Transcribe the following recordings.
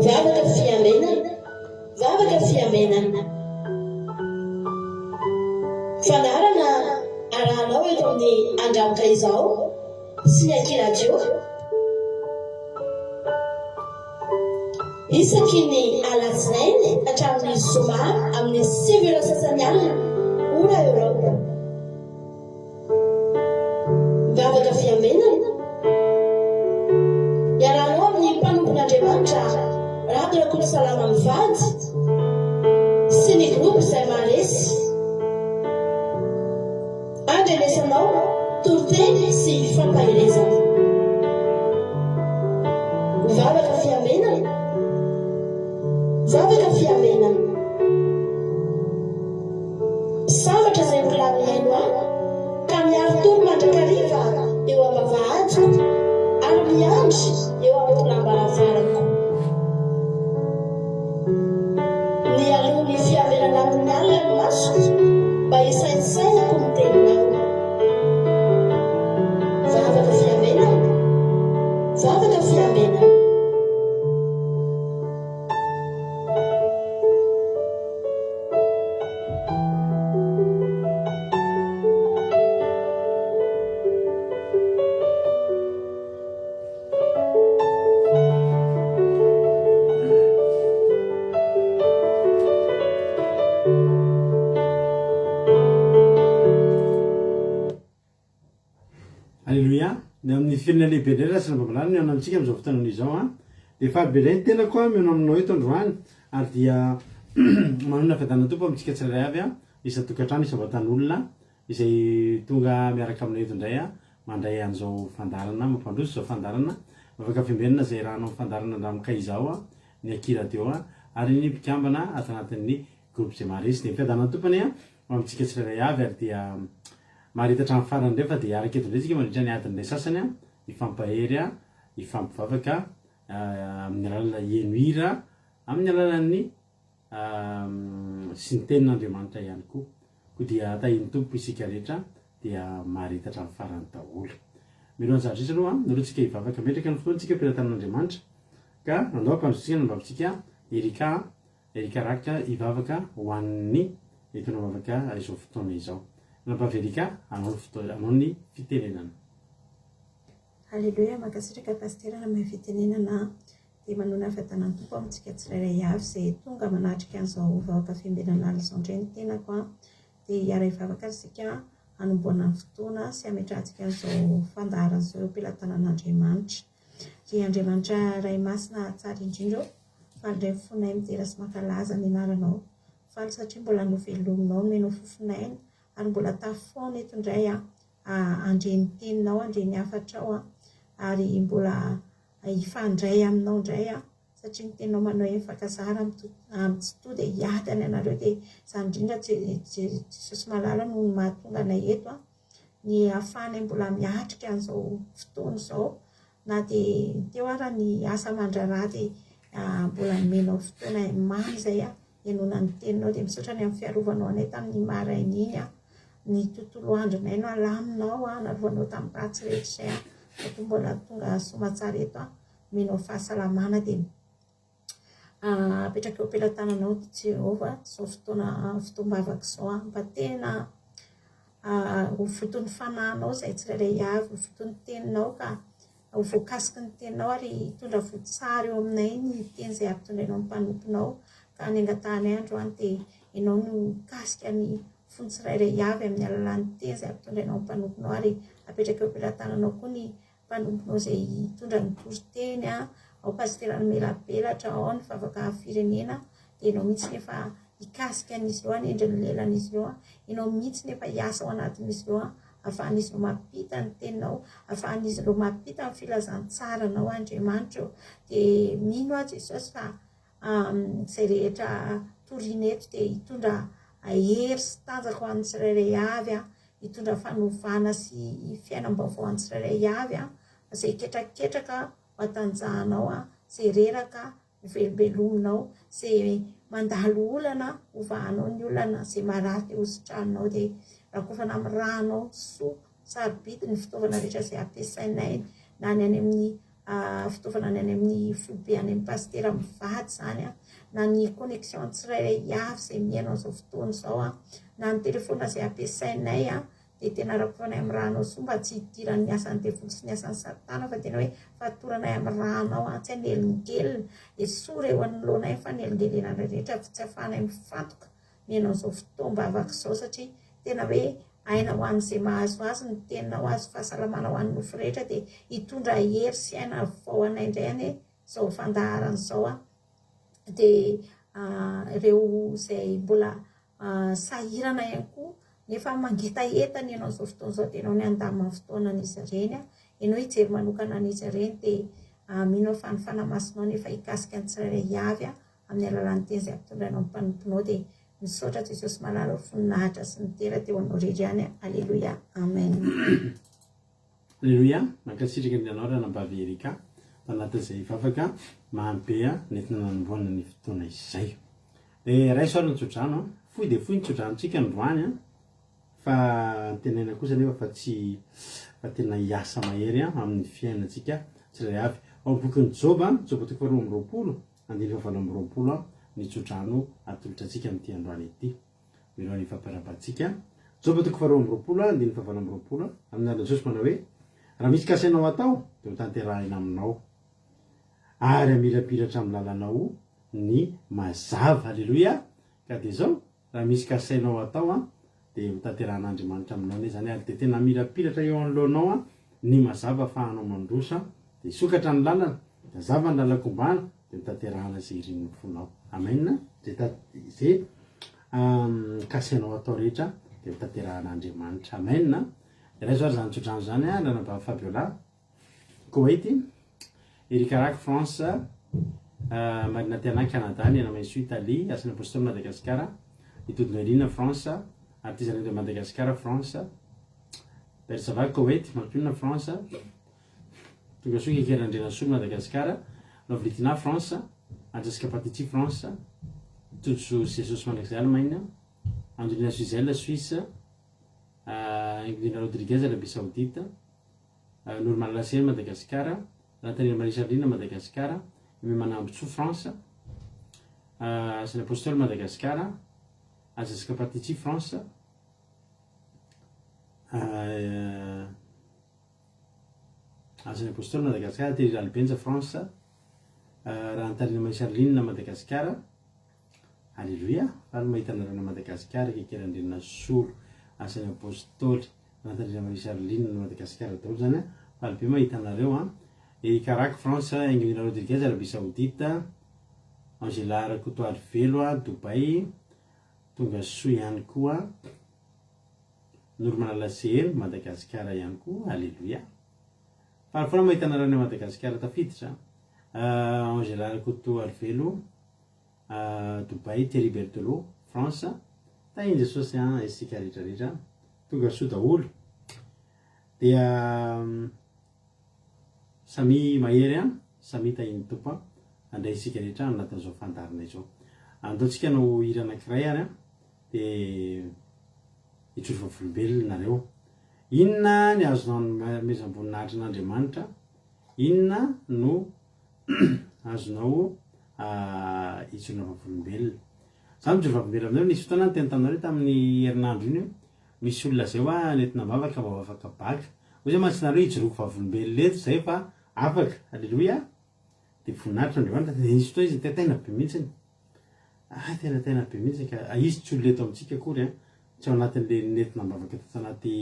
Vavaka fiambenana, vavaka fiambenana. Fandaharana arahanao eto amin'ny Andramoka Izao sy ny Aky Radio. Isaky ny alatsinainy hatramin'ny zoma amin'ny 9 ora sasany alina, ora Eoropa. Vavaka fiambenana. Iarahanao amin'ny mpanompon'Andriamanitra Rado Rakotosalama mivady sy ny groupe izay maharesy. Andrenesanao toriteny sy fampaherezana. Vavaka fiambenana. Vavaka fiambenana. Sambatra izay olona mihaino ahy, ka miari-tory mandrakariva eo am-bavahadiko, ary miandry eo am-tolam-baravarako. Nialoha ny fiaverana amin'ny alina ny masoko, mba hisaintsainako ny teninao. Vavaka fiambenana, vavaka fiambenana. Aleloia! Ny amin'ny firenena lehibe indray raha tsy nambambalana ny amintsika amin'izao fotoana izao an. Dia faly be indray ny tenako an, mihaona aminao eto androany ary dia manonona fiadanana Tompo amintsika tsirairay avy an, isan-tokantrano, isam-batan'olona izay tonga miaraka aminay eto indray an, mandray an'izao fandaharana, mampandroso izao fandaharana, vavaka fiambenana izay iarahanao amin'ny fandaharana Andramo Izao an, ny Aky Radio an, ary ny mpikambana ato anatin'ny Groupe Zemaris. Dia ny fiadanana Tompo anie an, ho amintsika tsirairay avy ary dia maharita hatramin'ny farany indray fa dia hiaraka eto indray isika mandritra ny adiny iray sasany an, hifampahery an, hifampivavaka amin'ny alalan'ny heno hira, amin'ny alalan'ny sy ny tenin'Andriamanitra ihany koa. Koa dia tahian'ny Tompo isika rehetra dia maharita hatramin'ny farany daholo. Mialohan'ny zavatra rehetra aloha, aleo tsika hivavaka metraka ny fotoana tsika am-pelatanan'Andriamanitra ka andao hampandrosotsika ny ambavitsika Erika Erika Rakitra hivavaka ho an'ny hitondra vavaka izao fotoana izao. Anabavy Erika, anao ny fotoana, anao ny fitenenana. Aleloia, mankasitraka Pasitera namay fitenenana dia manoana fiadanan'ny Tompo amintsika tsirairay avy izay tonga manatrika an'izao vahoaka fiambenana alina izao indray ny tenako an, dia hiara-hivavaka isika hanombohana ny fotoana sy hametrahantsika an'izao fandaharana izao eo am-pelatanan'Andriamanitra. Ry Andriamanitra Ray Masina tsara indrindra ô, faly indray ny fonay midera sy mankalaza ny anaranao, faly satria mbola novelominao, nomenao fofon'aina ary mbola tafaona eto indray an, handre ny teninao, handre ny hafatrao an, ary mbola hifandray aminao indray aho satria ny teninao manao hoe mifankazara amin'ny tsitoha dia hiadana ianareo dia izany indrindra Jesosy malala no mahatonga anay eto an, ny ahafahanay mbola miatrika an'izao fotoana izao na dia teo ara ny asa aman-draharaha dia mbola nomenao fotoana mamy izay an, henoina ny teninao dia misaotra ny amin'ny fiarovanao anay tamin'ny maraina iny an, ny tontolo andronay no alaminao an, narovanao tamin'ny ratsy rehetra izay an, fa mbola tonga soamatsara eto an, omenao fahasalamana dia apetraka eo am-pelatananao Jehovah izao fotoana fotoam-bavaka izao an, mba tena ho voton'ny fanahinao izay tsirairay avy, ho voton'ny teninao ka ho voakasiky ny teninao ary hitondra voa tsara eo aminay ny teny izay ampitondrainao ny mpanomponao ka ny angatahanay androany dia ianao no mikasika ny fony tsirairay avy amin'ny alalan'ny teny izay ampitondrainao ny mpanomponao ary apetraka eo am-pelatananao koa ny mpanomponao izay hitondra ny toriteny ao pasitera nomelabelatra ao ny vavaka firenena dia ianao mihitsy nefa hikasika an'izy ireo hanendry ny lelan'izy ireo ianao mihitsy nefa hiasa ao anatin'izy ireo ahafahan'izy ireo mampita ny teninao, ahafahan'izy ireo mampita ny filazantsaranao Andriamanitra ô. Dia mino aho Jesosy fa izay rehetra toriana eto dia hitondra hery sy tanjaka ho an'ny tsirairay avy, hitondra fanovana sy fiainam-baovao ho an'ny tsirairay avy, izay ketraketraka ho hatanjahanao, izay reraka ho velombelominao, ze mandalo olana ho vahanao ny olana, ze marary dia ho sitraninao, dia rakofana amin'ny rànao soa sarobidy ny fitaovana rehetra izay ampiasainay na ny any amin'ny fitaovana ny any amin'ny foibe any amin'ny pasitera mivady izany an, na ny connexion tsirairay avy izay mihaino an'izao fotoana izao an, na ny telephone izay ampiasainay an, dia tena rakofanay amin'ny rànao soa mba tsy hidiran'ny asan'ny devoly sy ny asan'ny satana fa tena hoe fatoranay amin'ny rànao an, tsy hanelingelina, esory eo anoloanay ny fanelingelenana rehetra tsy ahafahanay mifantoka mihaino an'izao fotoam-bavaka izao satria tena hoe aina ho an'izay mahazo azy ny teninao azo fahasalamana ho an'ny nofo rehetra dia hitondra hery sy aina vao anay indray anie izao fandaharana izao an, dia ireo izay mbola sahirana ihany koa nefa mangetaheta ny ianao izao fotoana izao dia ianao ny handamina ny fotoanan'izy ireny an, ianao hijery manokana an'izy ireny dia mino aho fa ny Fanahy Masinao nefa hikasika ny tsirairay avy an, amin'ny alalan'ny teny izay ampitondrainao ny mpanomponao dia misaotra Jesosy malala ho voninahitra sy ny dera dia ho anao irery ihany Aleloia Amen. Aleloia, mankasitraka ny anao ranabavy Erika tanatin'izay vavaka mamy be nentina nanombohana ny fotoana izay. Dia raiso ary ny tsodrano an, fohy dia fohy ny tsodranontsika androany an, fa antenaina kosa anefa fa tsy fa tena hiasa mahery amin'ny fiainantsika tsirairay avy. Ao amin'ny bokin'i Joba, Joba toko faharoa amby 20, Andininy fahavalo 22 ny tsodrano atolotra antsika amin'ity androany ity. Mialoha ny fampirabantsika. Joba toko faharoa 22, andininy fahavalo 22, amin'ny anaran'i Jesosy manao hoe, Raha misy kasainao hatao, dia hotanterahina aminao, ary hamirapiratra amin'ny lalanao ny mazava. Aleloia! Ka dia izao, Raha misy kasainao atao an, dia ho tanterahan'Andriamanitra aminao anie izany ary dia tena hamirapiratra eo anoloanao an ny mazava afahanao mandroso an, dia hisokatra ny lalana, dia hazava ny lalan-kombana, dia ho tanterahana izay irin'ny fonao. Amen. Izay izay kasainao atao rehetra dia ho tanterahan'Andriamanitra. Amen. Raiso ary izany tsodrano izany an, Ranabavy Fabiola. Koweït, Eric Arac, France, Marina Tiana, Canada, Nena Maisoa, Italie, Asan'ny Apostoly, Madagasikara, Itody Noeline, France, Artisanat de Madagascar, France, Bersava, Koweït, Mampionona, France, Tongasoa Kekera Andrianasolo, Madagasikara, Lovlitina, France, Andresika Patici, France, Tojo Jesosy Mandrakizay, Allemagne, Andolina Suzel, Suisse, Ingrid Rodriguez, Arabie Saoudite, Normal Lacey, Madagasikara, Rataniry Marie Charline, Madagasikara, Aimé Manambotsoa, France, Asan'ny Apostoly, Madagasikara, Jessica Patici, France, Asan'ny Apostoly, Madagasikara, Thierry Ralibenja, France, Rahantarina Marie Charline, Madagasikara, Alléluia, faly mahita anareo any Madagasikara, Kekerandrianasolo, Asan'ny Apostoly. Nathalie Marie Charline ny Madagasikara daholo zany a! Faly be mahita anareo a! Eric Arac France, Ingrid Rodriguez Arabie Saoudite, Angela Rakotoarivelo a Dubaï, tonga soa ihany koa Noromalala Seheno Madagasikara ihany koa, Alléluia! Faly foana mahita anareo any Madagasikara tafiditra a! Angela Rakotoarivelo Dubaï, Thierry Berthelot France, Tahin'i Jesosy an isika rehetra rehetra. Tonga soa daholo. Dia samia mahery an, samia tahin'ny Tompo an, handray isika rehetra anatin'izao fandaharana izao. Andao tsika hanao hira anankiray ary an, dia hijoro vavolombelona nareo. Inona ny azonao anomezam-boninahitra an'Andriamanitra? Inona no azonao ijoroana vavolombelona? Za mijoro vavolombelona aminareo, nisy fotoana niteny taminareo tamin'ny herinandro iny hoe misy olona zay hoa nentina am-bavaka vao afaka bac. Hoy zay mantsy nareo hijoroako vavolombelona eto zay fa afaka. Aleloia. Dia voninahitra Andriamanitra. Dia nisy fotoana izy nitaitaina be mihitsiny. Ah tena taina be mihitsy ka. Ah, izy tsy olona eto amintsika akory an. Tsy ao anatin'le nentina am-bavaka tato anaty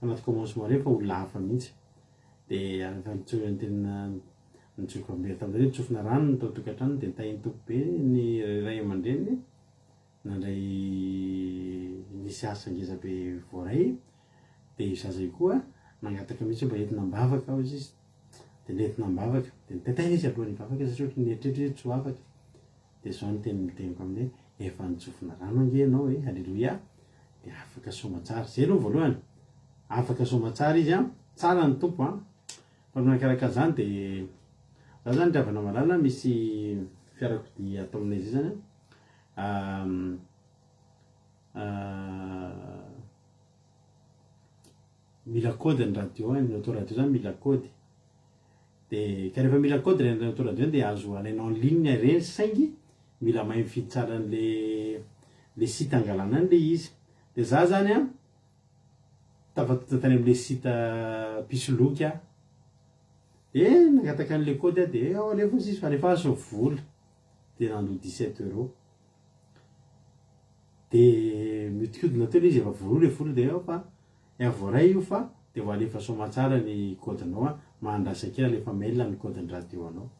anaty commencement ireny fa olona hafa mihitsy. Dia rehefa nitsory tena nijoro vavolombelona tamin'izay hoe nitsofina rano ny tao an-tokantrano dia nitahian'ny Tompo be ny ray aman-dreniny nandray nisy asa ngeza be voaray dia io zaza io koa nangataka mihitsy hoe mba entina am-bavaka hozy izy dia nentina am-bavaka dia nitaitaina izy alohan'ny hivavaka satria ohatran'ny nieritreritra izy tsy ho afaka dia izao ny teny niteniko aminy hoe efa nitsofina rano ange ianao e aleloia dia afaka soamatsara izay aloha voalohany afaka soamatsara izy an tsara ny Tompo an fa manakaraka an'izany dia za zany ry havana malala misy fiarakodia ato aminay izay zany an mila code ny radio ny auto radio zany mila code. De ka rehefa mila code ireny autoradio ireny de azo alaina en ligne ireny saingy mila mahay mifidy tsara an'le le site angalana an'le izy. De za zany an, tafatonta tany am'le site mpisoloky aho, de nangataka an'le code aho de ao alefa ozy izy fa alefaso vola, de nandoa 17 euros. De miodikodina teo le izy efa voaloa le vola de ao fa Efa voaray io fa de vao alefa soamatsara ny code nao a, mahandrasa kely alefa mail ny code ny radio anao.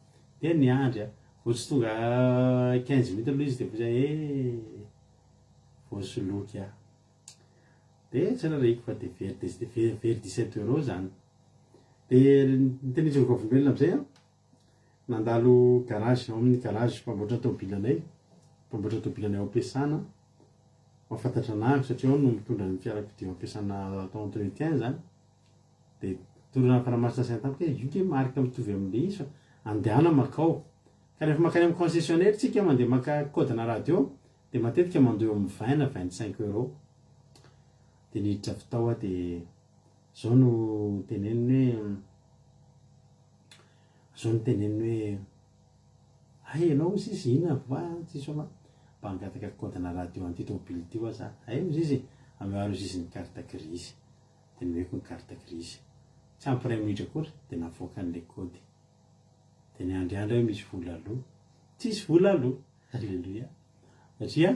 De niandry a, vao tsy tonga 15 minutes aloha izy de efa eh voasoloky aho. De tsy rarahiko fa de very very very 17 euros zany. De ny tena izy vavolombelona amizay a, nandalo garage ao amin'ny garage mpamboatra tômôbila anay, mpamboatra tômôbila anay ao am-piasana. Mahafantatra anah satria ao no mitondra ny fiarakodia ao am-piasana atao entretien zany de torana fanahy saina tamiko hoe io nge marque mitovy amle izy fa andehana makao ka rehefa makany amin'ny concessionnaire tsika mandeha maka code na radio de matetika mandoa eo amin'ny 20 na 25 euros de niditra avy tao aho de zao no teneniny hoe zao no teneniny hoe Hay ianao hozy izy inona va tsisy hoa mba hangataka code na radio an'ity tômôbily ity hoa za. Hay hozy izy ameo ary hozy izy ny carte grise. Dia nomeko ny carte grise. Tsy ampy iray minitra akory dia navoakany ilay code. Dia niandriandry aho hoe misy vola aloa. Tsisy vola aloa. Alléluia. Satria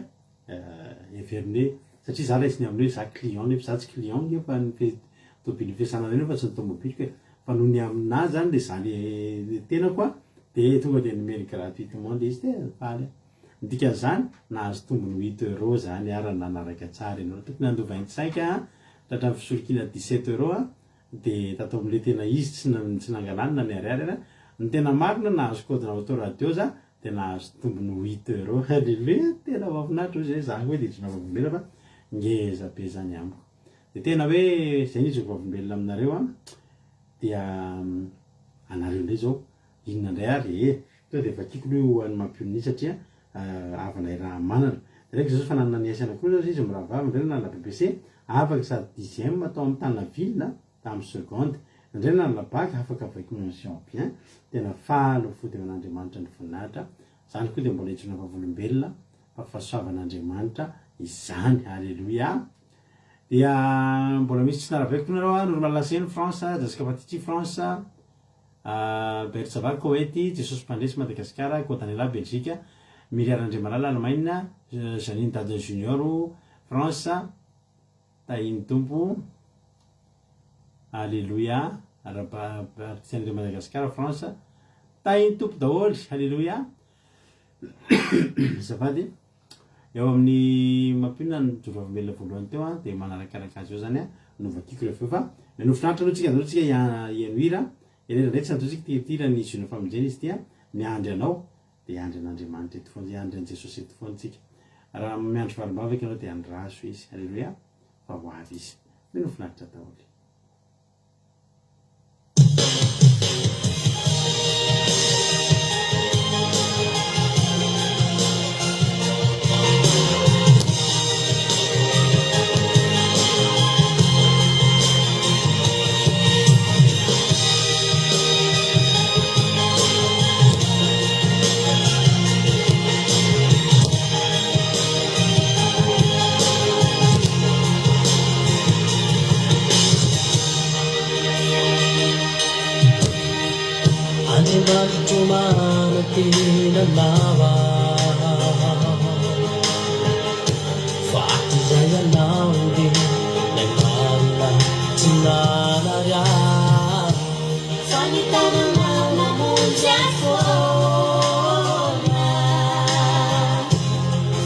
heveriny hoe satria za raisiny amin'ny hoe za client nefa za tsy client nge fa ny tômôbily fiasana anay nefa tsy ny tômôbiliko e. Fa noho ny aminà zany le za le tenako a de tonga de nomeny gratuitement le izy de faly aho. Ny dikan'izany nahazo tombony huit euros zany aho raha nanaraka tsara ianao. Tokony handoa 25 aho tratran'ny fisolokiana 17 euros aho de tato amle tena izy tsy tsy nangalany na ny ariary ary ny tena marina nahazo code na autoradio za de nahazo tombony huit euros alléluia tena mahafinaritra ozy hoe za koa de tsy vavolombelona fa ngeza be zany amiko de tena hoe zay ny izy vavolombelona aminareo an dia anareo indray zao inona indray ary e tonga de vakiko aloha io an'i Mampionona io satria havana iraha-manana de raiky zao fa nanana ny aisana koa zao izy mirahavavy indray nanala BEPC afaka sady dixième tao amin'ny Tana ville tamin'ny seconde indray nanala bac afaka avec mention bien tena faly ho fody eo an'Andriamanitra ny voninahitra zany koa de mbola hijoroana vavolombelona fa fahasoavan'Andriamanitra izany alléluia dia mbola misy tsy naravaiko koa nareo a Normal Laseno France Jessica Fatiti France Bertsava Koety Jesosy Mpandresy Madagasikara Kodanela Belgique Miria Randriamalala Allemagne Janine Dada Junior France Tahin'ny Tompo Alléluia Artisan'ireo Madagasikara France Tahin'ny Tompo daholo Alléluia Azafady eo amin'ny mampionona ny joro vavolombelona voalohany teo an dia manarakaraka azy eo zany an no vakiko rehefa eo fa manofinaritra aloha tsika andao tsika hihaino hira ireny indray tsy antotsika tirtira ny zona famonjena izy ity an miandry anao dia hiandry an'Andriamanitra eto foana hiandry an'i Jesosy eto foana tsika raha miandry valim-bavaka ianao dia andraso izy aleloia fa ho avy izy mino finaritra daholo. Andriamanitro manantena anao aho Fa hatrizay ianao dia ilay marina tsy nanary ahy Fa ny tananao namonjy ahy foana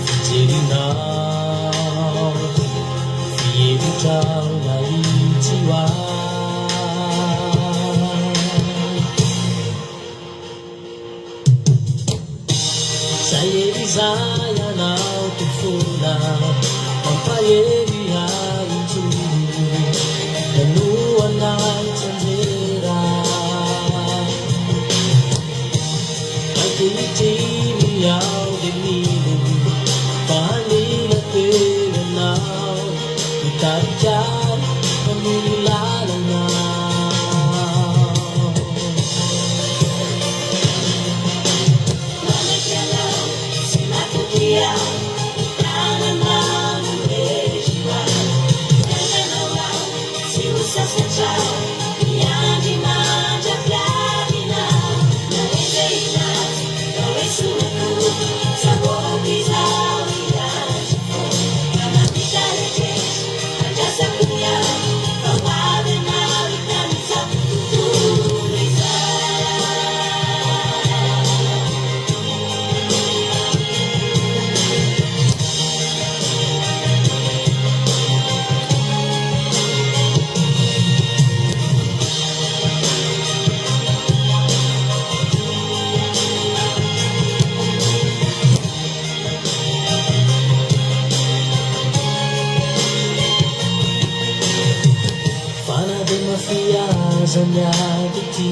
Fijerinao, fihevitrao nahitsy ho ahy. Zay hery izay anao tompoina, mampahery ahy intsony, nanohana ahy tsy anjera. Ankehitriny aho dia mino fa hanina teo ianao, hitarika ahy hanoro lalana. Aiza ny ady ity?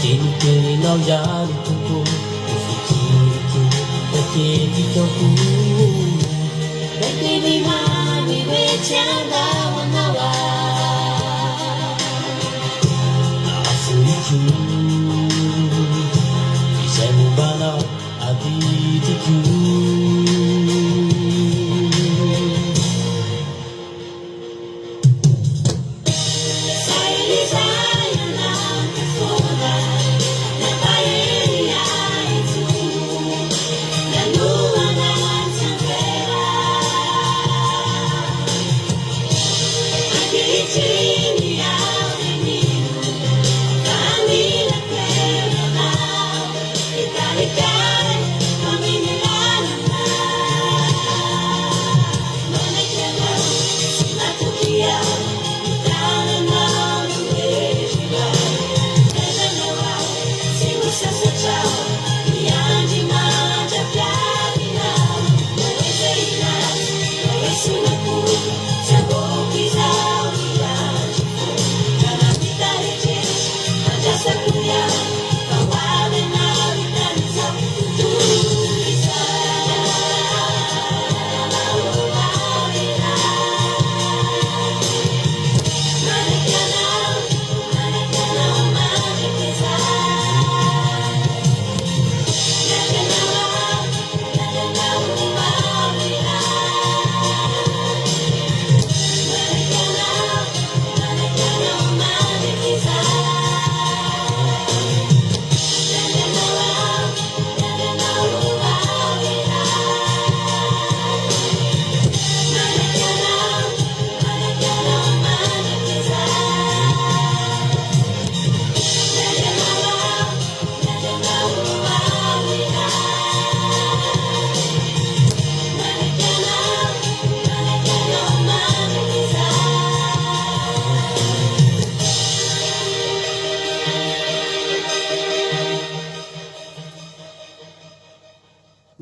Dia ny teninao ihany Tompo no fikiriko raketiko am-po. Ilay teny mamy hoe tsy handao anao aho. Afoiko izay momba anao adidiko.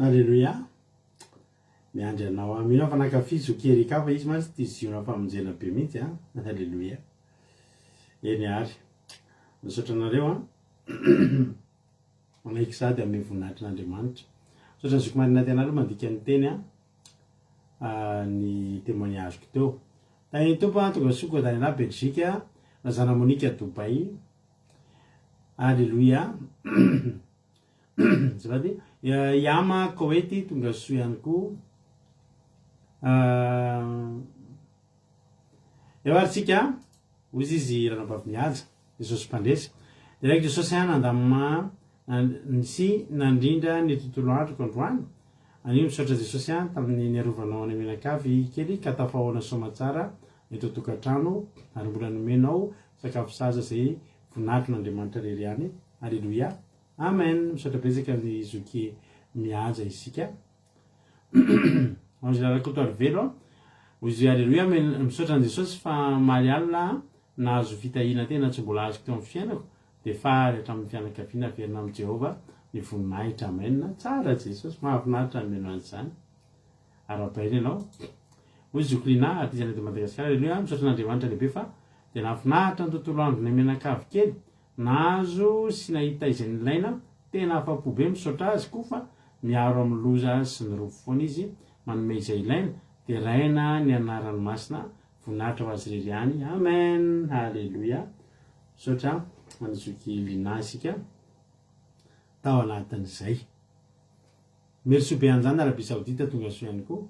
Aleloia! Miandry anao aho. Mino aho fa nankafy Zoky Erika fa izy mantsy tia ziona famonjena be mihitsy an! Aleloia! Eny ary. Misaotra anareo an! Manaiky sady amin'ny voninahitr'Andriamanitra. Misaotra an'i Zoky Marina Tena aloha mandika ny teny an! Ny témoignage-ko teo. Tahin'ny Tompo an! Tonga soa Godanela Belgique, Razana Monica Dubaï. Aleloia! Azafady. Yama Koety tonga soa ihany koa. Eo ary tsika, hoy izy ranabavy mihaja, Jesosy Mpandresy. Deraiko Jesosy aho nandamina sy nandrindra ny tontolo androko androany. Anio misaotra Jesosy aho tamin'ny niarovanao anay mianakavy kely ka tafahoana soamatsara eto an-tokantrano ary mbola nomenao sakafo sahaza izay voninahitr'Andriamanitra irery ihany. Aleloia. Amen misaotra betsaka ny zoky mihaja isika Angela Rakotoarivelo a Ozy Aleloia amen misaotra an'i Jesosy fa omaly alina nahazo fitahiana tena tsy mbola azoko teo amin'ny fiainako dia faly hatramin'ny fianakaviana averina amin'i Jehovah ny voninahitra amen tsara Jesosy mahafinaritra ny mino an'izany arahabaina ianao hoy zoky Lina artiste eto Madagasikara Aleloia misaotra an'Andriamanitra lehibe fa dia nahafinaritra ny tontolo andronay mianakavy kely Nahazo sy nahita izay nilaina, tena afa-po be misaotra azy koa fa miaro amin'ny loza sy ny rofy foana izy, manome izay ilaina, deraina ny anarany masina, voninahitra ho azy irery ihany, amen, haleloia, misaotra an'i zoky Lina isika tao anatin'izay. Merisoa be anjany Arabie Saoudite tonga soa ihany koa.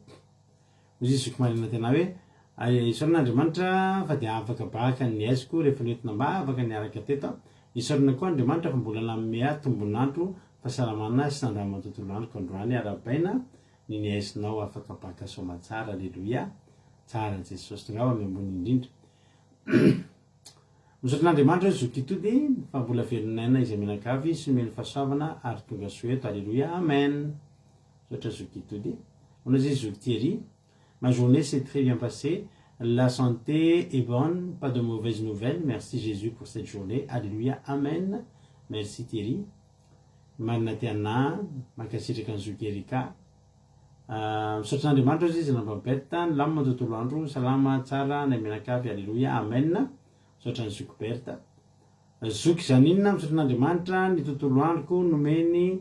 Hoy izy zoky marina tena hoe, Isaorana Andriamanitra fa dia afaka baka ny aiziko rehefa noentina am-bavaka niaraka teto aho. Isaorana koa Andriamanitra fa mbola nanome ahy tombon'andro fahasalamana sy nandamina tontolo androko androany. Arahabaina ny niaizinao afaka baka soamatsara. Aleloia. Tsara Jesosy. Tongava amin'ny ambony indrindra. Misaotra an'Andriamanitra hoe zoky itody fa mbola velon'aina izay mianakavy sy nomeny fahasoavana ary tonga soa eto. Aleloia. Amen. Misaotra zoky itody. Hoy izy zoky Thierry, Ma journée s'est très bien passée, la santé est bonne, pas de mauvaise nouvelle, merci Jésus pour cette journée, Alléluia, Amen. Merci Thierry. Marina Tiana, mankasitraka an'i zoky Erika. Misaotra an'Andriamanitra ozy izy lamba bête nilamina tontolo andro salama tsara nay mianakavy aleloia amen misaotra an'i zoky Berthe zoky Janine misaotra an'Andriamanitra ny tontolo androko nomeny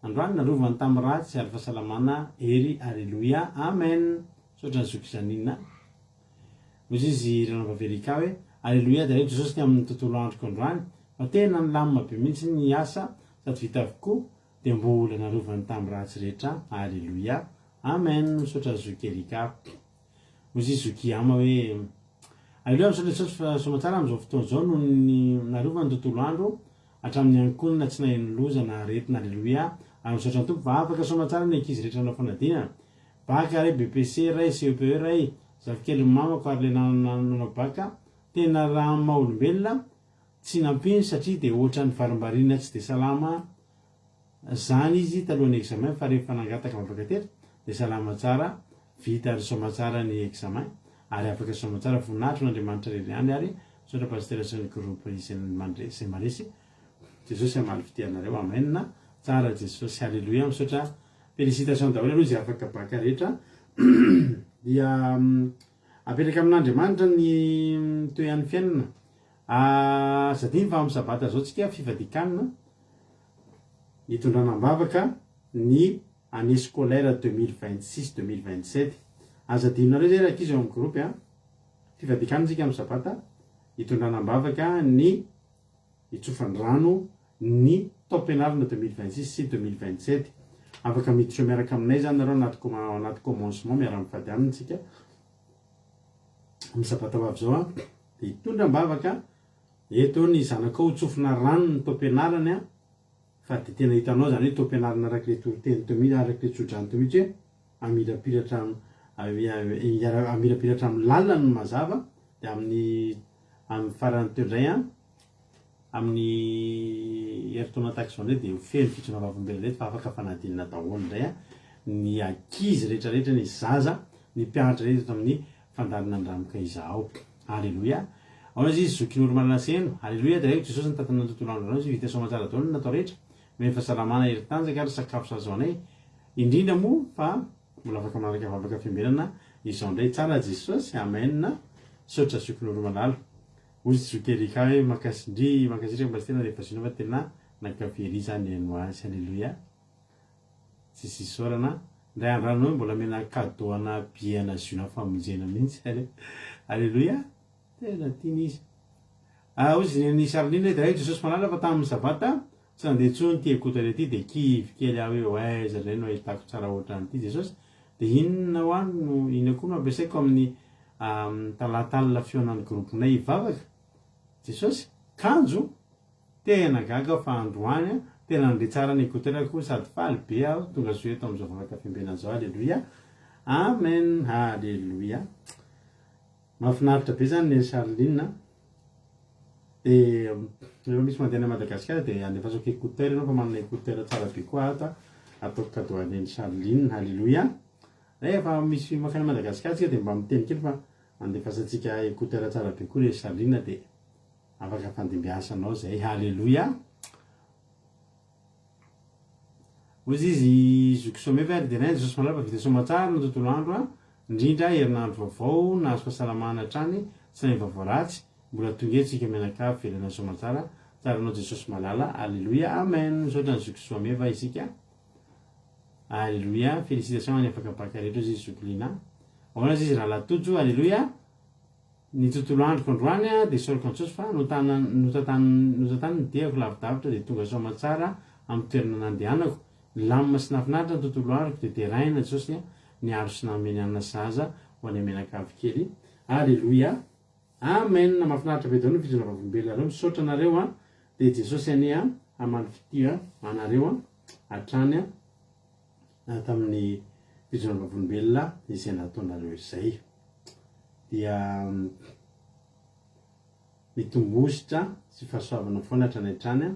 androany narovany tamin'ny ratsy ary fahasalamana hery aleloia amen misaotra an'i zoky Janine ozy izy ranabavy Erika hoe aleloia deraiko Jesosy ny amin'ny tontolo androko androany fa tena nilamina be mihitsy ny asa sady vita avokoa Dia mbola narovany tam ratsy rehetra Aleloia Amen misaotra zoky Erika Hozy zoky Ama hoe Aleloia misaotra Jesosy fa soamatsara amizao fotoana izao noho ny narovany tontolo andro hatramin'ny ankonana tsy naheno loza na aretina Aleloia ary misaotra ny Tompo fa afaka soamatsara ny ankizy rehetra nanao fanadinana Bac ray BPC ray CEPE ray zafikelin'ny mamako ary le nanao bac tena raha amin'ny maha olombelona Tsy nampino satria dia ohatran'ny varimbariana tsy dia salama zany izy talohan'ny examen fa rehefa nangataka vavaka teto dia salama tsara, vita ary soamatsara ny examen ary afaka soamatsara, voninahitro an'Andriamanitra irery ihany ary misaotra Pasitera sy ny groupe izay izay maresy, Jesosy hamaly fitia anareo, Amen, tsara Jesosy, Haleloia, misaotra, Félicitation daholo aloha izay afaka bac rehetra dia apetraka amin'Andriamanitra ny toehan'ny fiainana. Aza adino fa amin'ny sabata zao tsika fifadikanina hitondrana am-bavaka ny année scolaire 2026 2027. Aza adinonareo zay rankizy ao amin'ny groupe a. Fifadikanina tsika amin'ny sabata hitondrana am-bavaka ny hitsofan-drano ny taom-pianarana 2026 sy 2027. Afaka miditra miaraka aminay zany nareo anaty anaty commencement miara-mifady aminy tsika. Amin'ny sabata ho avy izao an, dia hitondra am-bavaka eto ny zanakao ho tsofina rano ny taom-pianarany an, fa dia tena hitanao izany hoe taom-pianarana araka ilay toriteny teo mihitsy, araka ilay tsodrano teo mihitsy hoe hamirapiratra hamirapiratra amin'ny lalina ny mazava, dia amin'ny amin'ny farany teo indray an, Amin'ny herintaona tahaka izao indray dia ho feno fijoroana vavolombelona indray fa afaka fanadinana daholo indray ny ankizy rehetra rehetra, ny zaza, ny mpianatra rehetra eto amin'ny fandaharana Andramoka Izahao. Aleloia. Aona izy izy zokin'i Oromalala Seno. Aleloia dia reko Jesosy nitantana ny tontolo andro anao izy vita soamantsara daholo ny natao rehetra. Nomeny fahasalamana, hery tanjaka ary sakafo sahaza ho anay. Indrindra moa fa mbola afaka manaraka vavaka fiambenana izao indray. Tsara Jesosy. Amen. Misaotra zokin'i Oromalala. Hoy zoky Erika hoe mankasindry mankasitraka Pasitera rehefa zina fa tena nankafy ery za nihaino azy Alléluia tsisy isaorana ndray andro any hoe mbola omena cadeau ana billet ana ziona famonjena mihitsy Alléluia tena tiana izy Ah hoy izy ny Charline hoe dray Jesosy malala fa tamin'ny sabata tsy nandeha intsony ity écouteur ity dia kivy kely aho hoe aiza indray no ahitako tsara ohatran'ity Jesosy dia inona ho ahy no inona koa no ampiasaiko amin'ny Amin'ny talata alina fihaonan'ny groupe-nay hivavaka, Jesosy, kanjo tena gaga aho fa androany an, tena nandre tsara ny écouteur-ko sady faly be aho tonga soa eto amin'izao vavaka fiambenana izao, Aleloia, Amen, Aleloia. Mahafinaritra be zany Neny Charline an. Dia rehefa misy mandeha any Madagasikara dia andefasako écouteur ianao fa manana écouteur tsara be koa ato an, ataoko cadeau an'i Neny Charline, Aleloia. Rehefa misy mankany Madagascar tsika dia mba miteny kely fa andefasantsika écouteur tsara be koa le Charline dia afaka fandimbiasanao zay. Haleloia. Hozy izy zoky sommet fa ry derain Jesosy malala fa vita soamatsara ny tontolo andro a, indrindra herinandro vaovao nahazo fahasalamana hatrany tsy naheno vaovao ratsy, mbola tonga eto tsika mianakavy velona soamatsara, tsara anao Jesosy malala, aleloia amen, misaotra an'i zoky soameva isika. Aleloia, félicitations any afaka bac rehetra ozy izy zoky Lina. Ahoana ozy izy rahalahy Tojo, aleloia. Ny tontolo androko androany dia isaorako an'i Jesosy fa notantany ny diako lavidavitra dia tonga soa aman-tsara amin'ny toerana nandehanako. Nilamina sy nahafinaritra ny tontolo androko dia deraina Jesosy niaro sy nanome ny hanina sahaza ho anay mianakavy kely. Aleloia. Amen! Mahafinaritra be daholo ny fijoroana vavolombelona nareo, misaotra anareo an, dia Jesosy anie an hamaly fitia anareo an hatrany an tamin'ny fijoroana vavolombelona izay nataonareo izay. Dia mitombositra sy fahasoavana foana hatrany hatrany an,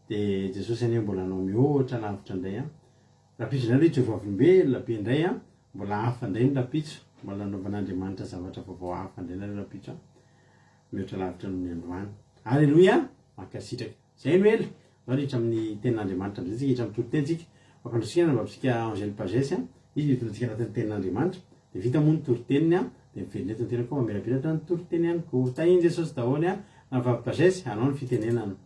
dia Jesosy anie mbola hanao mihoatra lavitra indray an. Rahampitso indray aloha hijoro vavolombelona be indray an, mbola hafa indray ny rahampitso, mbola hanaovan'Andriamanitra zavatra vaovao hafa indray nareo rahampitso an, mihoatra lavitra noho ny androany. Aleloia! Mankasitraka. Zay no ela. Zao hiditra amin'ny tenin'Andriamanitra amizay tsika, hiditra amin'ny toriteny tsika. Mampandroso kely anabavitsika Angèle Pages an. Izy no hitondra antsika anatin'ny tenin'Andriamanitra. Dia vita moa ny toriteniny an, dia miverina eto ny tenako mamelabelatra ny toriteny ihany koa. Tahin'i Jesosy daholo an, Rahavavy Pages, hanao ny fitenenana.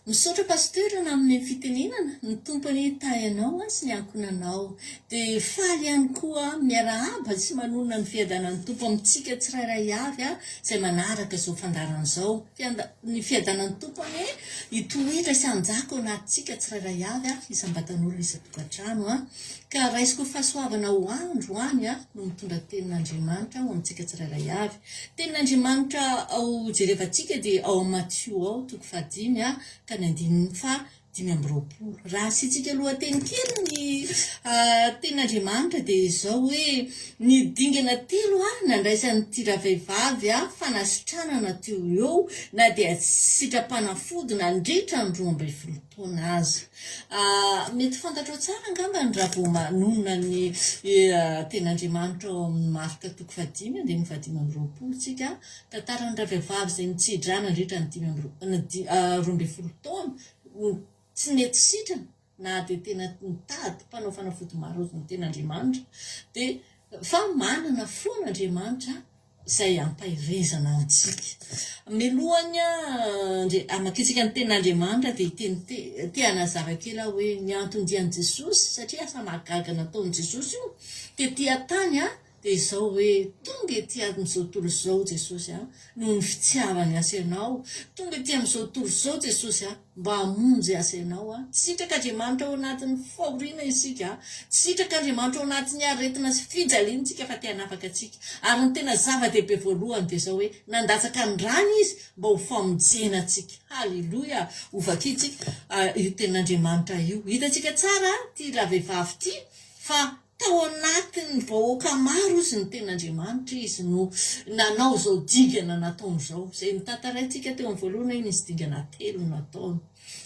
Misaotra Pasteur nanome ny fitenenana, ny Tompo anie hitahy anao sy ny ankohonanao. Dia faly ihany koa miarahaba sy manonona ny fiadanan'ny Tompo amintsika tsirairay avy izay manaraka izao fandaharana izao. Ny fiadanan'ny Tompo anie hitoetra sy hanjaka ao anatintsika tsirairay avy isam-batan'olona isan-tokantrano. Ka raisiko ho fahasoavana ho androany no mitondra tenin'Andriamanitra ho amintsika tsirairay avy. Tenin'Andriamanitra ao jerevantsika dia ao amin'ny Matio ao, toko fahadimy ka ny andininy faha 25. Raha asiantsika lohateny kely ny tenin'Andriamanitra dia izao hoe ny dingana telo nandraisan'ity ravehivavy fanasitranana teo ho eo na dia tsy sitram-panafody nandritra ny 12 taona aza. Mety fantatrao tsara angamba ny raha vao manonona ny tenin'Andriamanitra ao amin'ny Marka toko fahadimy andininy fahadimy amby 20 tsika, tantaran'ny ravehivavy izay nitsidra nandritra ny dimy amby 12 taona, tsy nety sitrana na dia tena nitady mpanao fanafody maro aza ny tenin'Andriamanitra, dia fa manana foana Andriamanitra izay ampaherezana antsika. Milohan'ny hamakiantsika ny tenin'Andriamanitra dia hiteny te hanazava kely aho hoe ny anton-dian'i Jesosy, satria asa mahagaga nataon'i Jesosy io tety an-tany dia izao hoe tonga ety amin'izao tontolo izao Jesosy noho ny fitiavany ahy sy ianao, tonga ety amin'izao tontolo izao Jesosy mba hamonjy ahy sy ianao. Tsy sitrak'Andriamanitra ao anatin'ny fahoriana isika, tsy sitrak'Andriamanitra ao anatin'ny aretina sy fijaliana isika fa te hanafaka antsika. Ary ny tena zava-dehibe voalohany dia izao hoe nandatsaka ny rany Izy mba ho famonjena antsika. Haleloia! Hovakintsika io tenin'Andriamanitra io. Hitantsika tsara ity ravehivavy ity fa Tao anatin'ny vahoaka maro izy ny tenin'Andriamanitra izy no nanao izao dingana nataony izao, izay notantaraintsika teo amin'ny voalohany hoe nisy dingana telo nataony.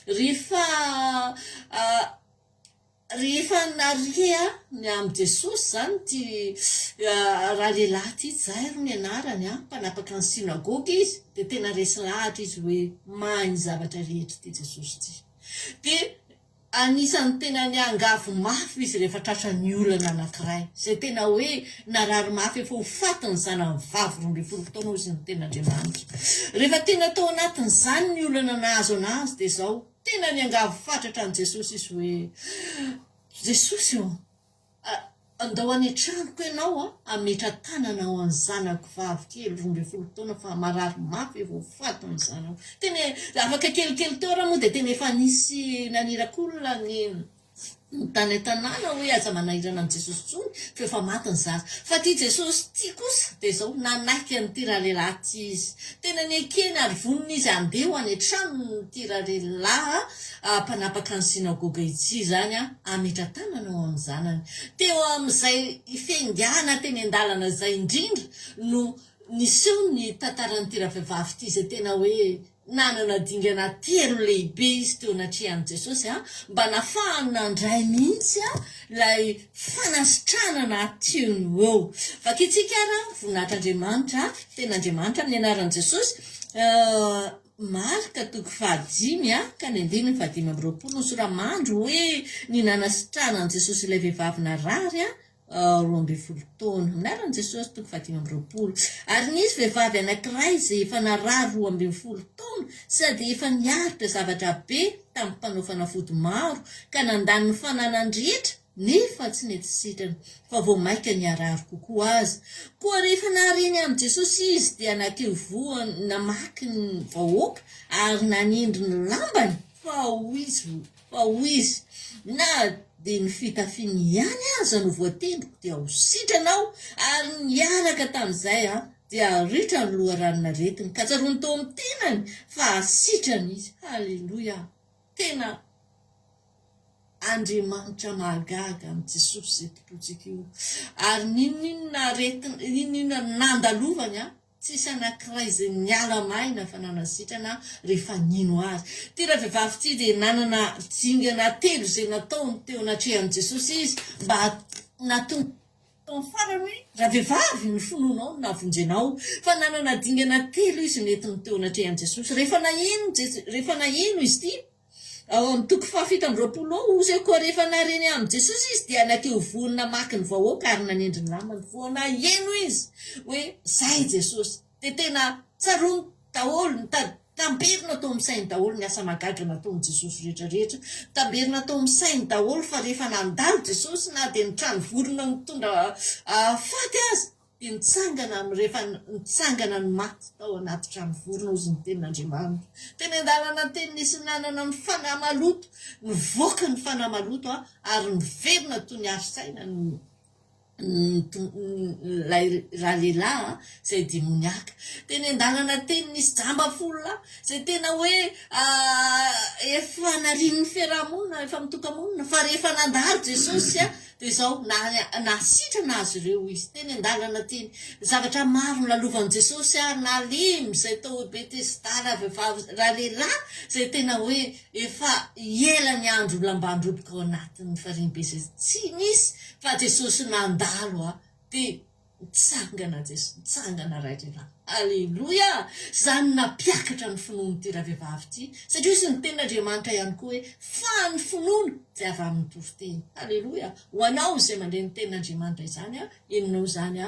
Rehefa rehefa naria ny amin'i Jesosy izany ity ralehilahy ity, Jairo ny anarany, mpanapaka ny synagoga izy, dia tena resy lahatra izy hoe mahay ny zavatra rehetra ity Jesosy ity. Dia Anisan'ny tena niangavy mafy izy rehefa tratran'ny olana anankiray, izay tena hoe narary mafy efa ho faty ny zanany vavy 12 taona hozy ny tenin'Andriamanitra. Rehefa tena tao anatin'izany ny olana nahazo anazy dia izao, tena niangavy fatratra an'i Jesosy izy hoe, Jesosy ô, Andao any an-tranoko ianao hametra-tanana ho an'ny zanako vavy kely 12 taona fa marary mafy vao faty ny zanako. Tena afaka kelikely teo raha moa dia tena efa nisy naniraka olona ny tany an-tanàna hoe aza manahirana an'i Jesosy intsony fa efa maty ny zaza. Fa ity Jesosy ity kosa dia izao nanaiky an'ity ralehilahy ity izy. Tena nekeny ary vonona izy handeha ho any an-tranon'ity ralehilahy mpanapaka ny synagoga ity izany hametra-tanana ao amin'ny zanany. Teo amin'izay fiaingàna teny an-dalana izay indrindra no niseho ny tantaran'ity ravehivavy ity izay tena hoe nanana dingana telo lehibe izy teo anatrehan'i Jesosy mba nafahany nandray mihitsy ilay fanasitranana teo no eo. Vakintsika ary voninahitr'Andriamanitra, tenin'Andriamanitra amin'ny anaran'i Jesosy. Marka toko fahadimy ka ny andininy fahadimy amby 20 ny sora-mandry hoe ny nanasitranan'i Jesosy ilay vehivavy narary 12 taona. Amin'ny anaran'i Jesosy toko fahadimy amby 20. Ary nisy vehivavy anankiray izay efa narary 12 taona sady efa niaritra zavatra be tamin'ny mpanao fanafody maro ka nandany ny fananany rehetra nefa tsy nety sitrana fa vao mainka niharary kokoa aza. Koa rehefa nahare ny amin'i Jesosy izy dia nankeo ivohony namaky ny vahoaka ary nanindry ny lambany fa hoy izy fa hoy izy, Na dia ny fitafiany ihany aza no voatendriko dia ho sitrana aho, ary niaraka tamin'izay dia ritra ny loharanon'aretiny ka tsaroany tao amin'ny tenany fa sitrana izy. Haleloia! Tena Andriamanitra mahagaga amin'i Jesosy izay tompontsika io. Ary n'inon'inona aretina, n'inon'inona nandalovany, tsisy anankiray izay niala maina fa nanasitrana rehefa nino azy. Ity ravehivavy ity dia nanana dingana telo izay nataony teo anatrehan'i Jesosy izy mba nahatonga Tamin'ny farany hoe, Ravehivavy, ny finoanao no nahavonjy anao. Fa nanana dingana telo izy nentiny teo anatrehan'i Jesosy. Rehefa naheno Jes-, rehefa naheno izy ity. Ao amin'ny toko fahafito amby 20 ao, hozy hoe, Koa rehefa nahare ny amin'i Jesosy izy, dia nankeo vory namaky ny vahoaka ary nanendry ny namany. Vao naheno izy hoe izay Jesosy, dia tena tsaroany daholo, nitamberina tao amin'ny sainy daholo ny asa mahagaga nataon'i Jesosy rehetra rehetra. Nitamberina tao amin'ny sainy daholo fa rehefa nandalo Jesosy, na dia ny trano vorona nitondra faty aza, Dia nitsangana amin'ny rehefa nitsangana ny maty tao anaty trano vorona hozy ny tenin'Andriamanitra. Teny an-dalana teny nisy nanana ny fanahy maloto, nivoaka ny fanahy maloto ary niverina toy ny ary saina ny ilay ralehilahy izay demoniaka. Teny an-dalana teny nisy jamba folo lahy izay tena hoe efa narian'ny fiaraha-monina, efa mitoka-monina fa rehefa nandalo Jesosy Dia izao, nahasitrana azy ireo Izy, teny an-dalana teny. Zavatra maro nolalovan'i Jesosy ary nalemy izay tao Betesda ravehivavy, ralehilahy izay tena hoe efa ela ny andro lambandroboka ao anatin'ny farihin'i Betesda. Tsy nisy fa Jesosy nandalo dia Nitsangana Jeso, nitsangana Ray lehilahy. Aleloia! Izany nampiakatra ny finoan'ity ravehivavy ity, satria hoy ny tenin'Andriamanitra ihany koa hoe, fa ny finoana dia avy amin'ny toriteny. Aleloia! Ho anao izay mandre ny tenin'Andriamanitra izany, henonao izany,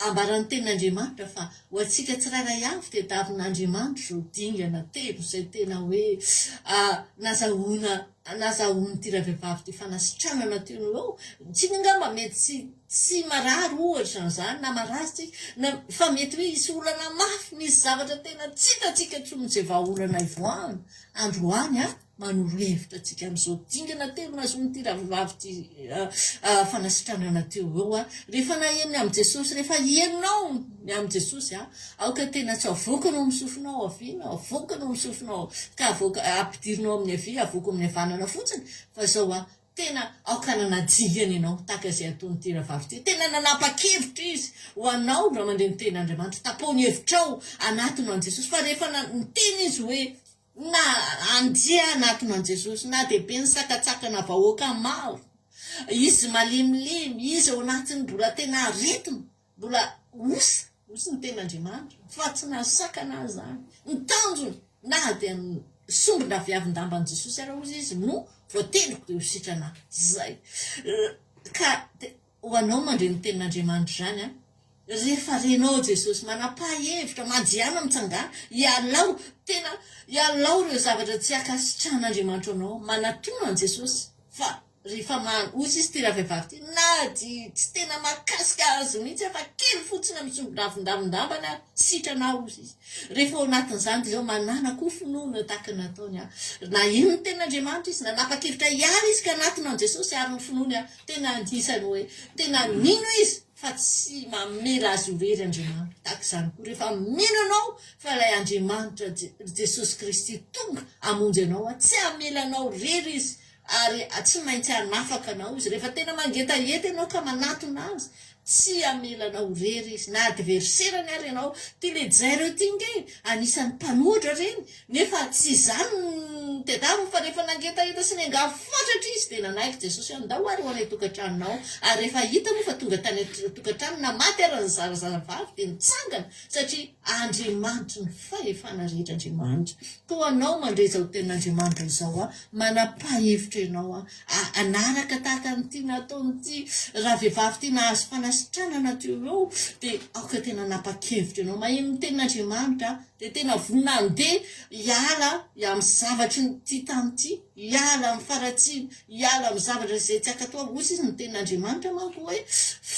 ambaran'ny tenin'Andriamanitra fa ho antsika tsirairay avy dia davin'Andriamanitra izao dingana telo izay tena hoe nazahoana nazahoan'ity ravehivavy ity fanasitranana teo no eo. Tsika angamba mety tsy tsy marary ohatra an'izany na marary tsika na fa mety hoe hisy olana mafy, misy zavatra tena tsy hitantsika intsony izay vahaolana hivoahana. Androany an, manoro hevitra antsika amin'izao dingana telo nahazoan'ity ravehivavy ity fanasitranana teo eo an. Rehefa naheno ny amin'i Jesosy, rehefa henonao ny amin'i Jesosy an, Aoka tena tsy avoakanao amin'ny sofinao havia na avoakanao amin'ny sofinao ka avoaka ampidirinao amin'ny havia avoaka amin'ny havanana fotsiny fa izao a, tena aoka hanana dingana ianao tahaka izay ataon'ity rahavavy ity, tena nanapa-kevitra izy ho anao raha mandre ny tenin'Andriamanitra, tapaho ny hevitrao hanatona an'i Jesosy fa rehefa niteny izy hoe na andia hanatona an'i Jesosy na dia be ny sakantsakana vahoaka maro, izy malemilemy, izy ao anatin'ny mbola tena aretina, Mbola osa, osa ny tenin'Andriamanitra, fa tsy nahasakana azy izany. Ny tanjony, na dia ny sombin-draviavin-damban'i Jesosy ara ozy izy no voateliko dia ho sitrana ahy. Izay. Ka ho anao mandre ny tenin'Andriamanitra izany an, rehefa renao Jesosy, manapaha hevitra, manjihana mitsangàna, ialao, tena ialao ireo zavatra tsy ankasitrahan'Andriamanitra anao, manatona an'i Jesosy fa Rehefa man, hoy sisa ity ravehivavy ity, na dia tsy tena mahakasika azy mihitsy aho fa kely fotsiny amin'ny sombin-dravindavin-dambany ary sitrana aho, hoy izy. Rehefa ao anatin'izany dia izao, manana koa finoana tahaka ny nataony aho. Naheno ny tenin'Andriamanitra izy, nanapa-kevitra hiala izy ka hanatona an'i Jesosy ary ny finoany tena anisany hoe tena nino izy fa tsy mamela azy ho irery Andriamanitra. Tahaka izany koa, rehefa mino ianao fa ilay Andriamanitra, Jesosy Kristy tonga hamonjy anao, tsy hamela anao irery Izy Ary tsy maintsy hanafaka anao Izy. Rehefa tena mangetaheta ianao ka manatona Azy, tsy hamela anao irery Izy. Na adverserany ary ianao. Ity le Jairo ity nge, anisan'ny mpanohitra ireny, nefa tsy izany no tadiaviny fa rehefa nangetaheta sy niangavy fatratra izy dia nanaiky Jesosy hoe andao ary ho any an-tokantranonao. Ary rehefa hita moa fa tonga tany an-tokantrano, na maty ary ny zarazavavy dia nitsangana satria Andriamanitry ny fahefana rehetra Andriamanitra. Koa anao mandre izao tenin'Andriamanitra izao aho, manapahevitra ianao aho, hanaraka tahaka an'ity nataon'ity ravehivavy ity nahazo fanasitranana teo eo, dia aoka tena hanapa-kevitra ianao. Maheno ny tenin'Andriamanitra aho, dia tena vonona handeha hiala amin'ny zavatry ity tany ity, hiala amin'ny faharatsiana, Hiala amin'ny zavatra izay tsy ankatoavina. Hoy izy, ny tenin'Andriamanitra manko hoe,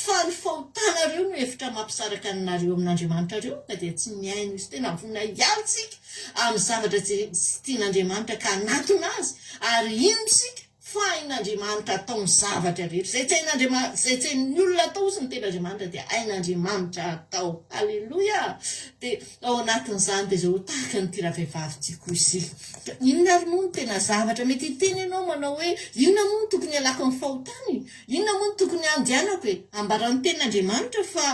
Fa ny fahotanareo no hevitra mampisaraka anareo amin'Andriamanitrareo, ka dia tsy mihaino izy. Tena vonona hiala isika amin'ny zavatra izay tsy tian'Andriamanitra ka hanatona Azy, ary hino isika fa hain'Andriamanitra atao ny zavatra rehetra. Izay tsy hain'Andriamanitra, izay tsy hain'ny olona atao, hozy ny tenin'Andriamanitra, dia hain'Andriamanitra atao. Aleloia! Dia ao anatin'izany dia izao, tahaka an'ity ravehivavy ity koa isika. Inona ary moa no tena zavatra mety hiteny ianao manao hoe inona moa no tokony hialako amin'ny fahotana e? Inona moa no tokony handehanako e? Ambaran'ny tenin'Andriamanitra fa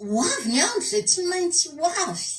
ho avy ny andro izay tsy maintsy ho avy.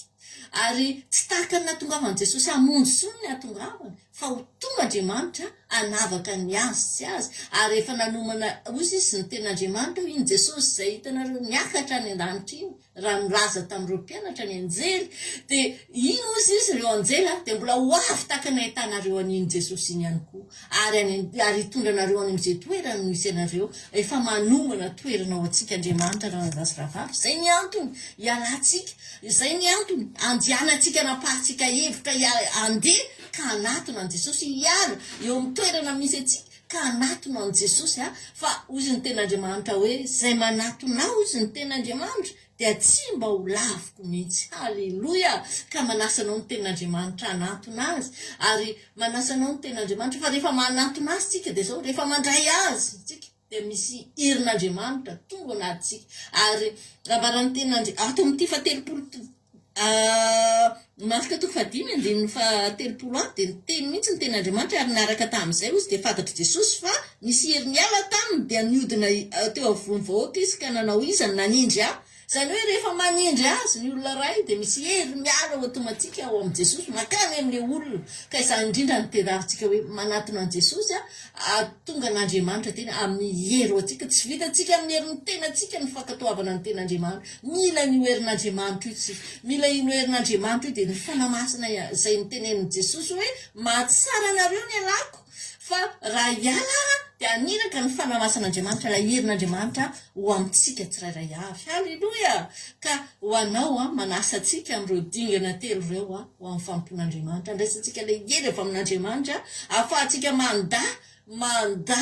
Ary tsy tahaka ny nahatongavan'i Jesosy hamonjy intsony ny hahatongavany. Fa ho tonga Andriamanitra hanavaka ny azy sy tsy azy, ary efa nanomana, hozy izy, ny tenin'Andriamanitra io, iny Jesosy izay hitanareo niakatra any an-danitra iny, raha nilaza tamin'ireo mpianatra ny anjely, dia iny hozy izy, ireo anjely, dia mbola ho avy tahaka ny nahitanareo an'iny Jesosy iny ihany koa, ary any, ary hitondra anareo any amin'izay toerana no hisy anareo, efa manomana toerana ho antsika Andriamanitra ranadahy sy rahavavy, izay ny antony hialantsika, izay ny antony andehanantsika anapahantsika hevitra handeha ka hanatona an'i Jesosy, hiala eo amin'ny toerana misy antsika ka hanatona an'i Jesosy a, fa hozy ny tenin'Andriamanitra hoe izay manatona ahy hozy ny tenin'Andriamanitra dia tsy mba ho laviko mihitsy, haleloia, ka manasa anao ny tenin'Andriamanitra hanatona azy, ary manasa anao ny tenin'Andriamanitra fa rehefa manatona azy tsika dia izao, rehefa mandray azy tsika dia misy herin'Andriamanitra tonga anatintsika, ary ambaran'ny tenin'Andri-, ato amin'ity fahatelopolo Marka toko fahadimy andininy faha-30 ato dia niteny mihitsy ny tenin'Andriamanitra ary niaraka tamin'izay hozy dia fantatr'i Jesosy fa nisy hery niala taminy dia nihodina teo afovoan'ny vahoaka izy ka nanao iza no nanindry ahy? Izany hoe rehefa manindry azy ny olona iray dia misy hery miala automatique ao amin'i Jesosy mankany amin'ilay olona ka izany indrindra no tediavintsika hoe manatona an'i Jesosy Hahatonga an'Andriamanitra tena amin'ny hery ho antsika. Tsy vitantsika amin'ny herin'ny tenantsika ny fankatoavana ny tenin'Andriamanitra. Mila an'io herin'Andriamanitra io isika. Mila io herin'Andriamanitra io dia ny Fanahy Masina izay notenenin'i Jesosy hoe, Mahatsara anareo ny alako, fa raha hiala aho dia haniraka ny Fanahy Masin'Andriamanitra, ilay herin'Andriamanitra ho amintsika tsirairay avy. Haleloia! Ka ho anao, manasa antsika amin'ireo dingana telo ireo ho amin'ny fanompoan'Andriamanitra. Andraisantsika ilay hery avy amin'Andriamanitra ahafahantsika mandà, mandà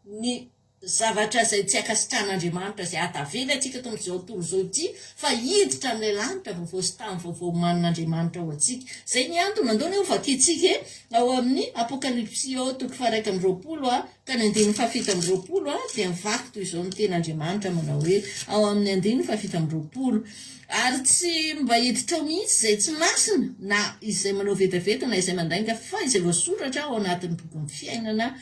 ny zavatra izay tsy ankasitrahan'Andriamanitra, izay hahatavela antsika eto amin'izao tontolo izao ity, fa hiditra amin'ilay lanitra vaovao sy tany vaovao omanin'Andriamanitra ho antsika. Izay ny antony, andao anie hovakintsika e, ao amin'ny Apokalypsy ao toko faha-21, Ka ny andininy fahafito amby 20 dia mivaky toy izao ny tenin'Andriamanitra manao hoe, ao amin'ny andininy fahafito amby 20, Ary tsy mba hiditra ao mihitsy izay tsy masina, na izay manao vetaveta, na izay mandainga, fa izay voasoratra ao anatin'ny bokin'ny fiainana,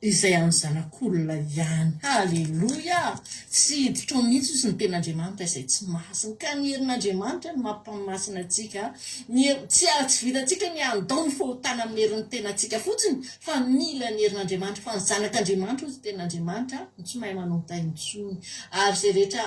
izay an'ny Zanak'olona ihany. Haleloia! Tsy hiditra ao mihitsy hozy ny tenin'Andriamanitra izay tsy masina. Ka ny herin'Andriamanitra no mampamasina antsika. Ny hery, tsy, tsy vitantsika ny handao ny fahotana amin'ny herin'ny tenantsika fotsiny, Fa mila ny herin'Andriamanitra, fa ny zanak'Andriamanitra hozy tenin'Andriamanitra no tsy mahay manota intsony. Ary izay rehetra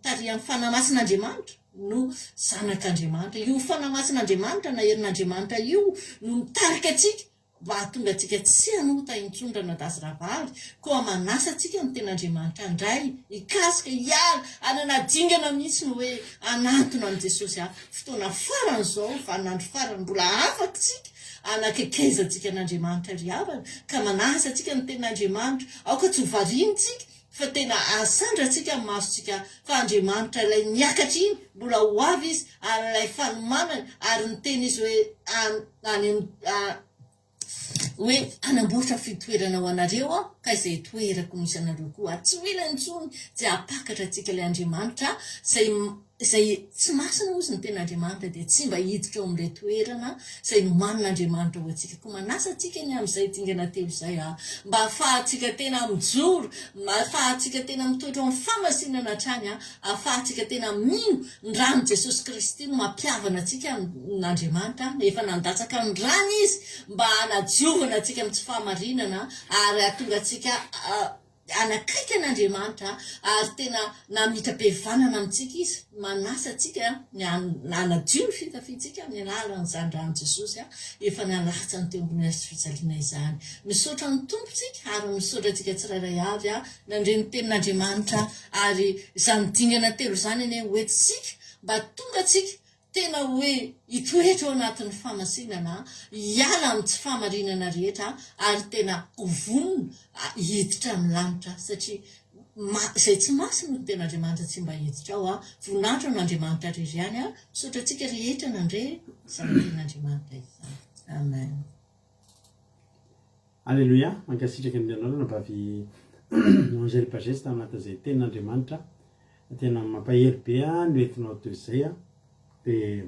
tarihan'ny Fanahy Masin'Andriamanitra no zanak'Andriamanitra. Io Fanahy Masin'Andriamanitra na herin'Andriamanitra io no mitarika antsika mba hahatonga antsika tsy hanota intsony ranadahy sy rahavavy. Koa manasa antsika ny tenin'Andriamanitra handray, hikasika, hiala, hanana dingana mihitsy ny hoe hanantona an'i Jesosy. Fotoana farany izao, vaninandro farany, mbola afaka isika Anakekezantsika an'Andriamanitra ry havana, ka manasa antsika ny tenin'Andriamanitra. Aoka tsy ho variana isika, fa tena asandratsika ny masontsika fa Andriamanitra ilay niakatra iny, mbola ho avy Izy, ary ilay fanomanany, ary niteny Izy hoe any amin'ny hoe hanamboatra fitoerana ho anareo Aho, ka izay hitoerako misy anareo koa. Ary tsy ho ela intsony dia hampakatra antsika ilay Andriamanitra izay Izay tsy masina hozy ny tenin'Andriamanitra dia tsy mba hiditra ao amin'ilay toerana izay nomanin'Andriamanitra ho antsika. Koa manasa antsika ny amin'izay dingana telo izay aho, mba hahafahantsika tena mijoro, hahafahantsika tena mitoetra ao amin'ny fahamasinana hatrany, hahafahantsika tena mino ny ran'i Jesosy Kristy no mampihavana antsika amin'Andriamanitra. Efa nandatsaka ny rany Izy mba hanadiovana antsika amin'ny tsy fahamarinana ary hahatonga antsika hanakaiky an'Andriamanitra ary tena namitram-pihavanana amintsika Izy, manasa antsika ny hanadio ny fitafiantsika amin'ny alalan'izany ran'i Jesosy efa nalatsany teo ambony hazo fijaliana izany. Misaotra ny Tompo isika ary misaotra antsika tsirairay avy nandre ny tenin'Andriamanitra ary izany dingana telo izany anie ho entintsika mba tonga antsika Tena hoe hitoetra ao anatin'ny fahamasinana, hiala amin'ny tsy fahamarinana rehetra ary tena ho vonona hiditra amin'ny lanitra satria izay tsy masina no tena Andriamanitra tsy mba hiditra ao. Voninahitra ho an'Andriamanitra irery ihany. Misaotra antsika rehetra nandre izany tenin'Andriamanitra izany. Amen. Aleloia, mankasitraka indrindra anao ranabavy Angèle Pagès tamin'anatin'izay tenin'Andriamanitra tena mampahery be no entinao toy izay a, dia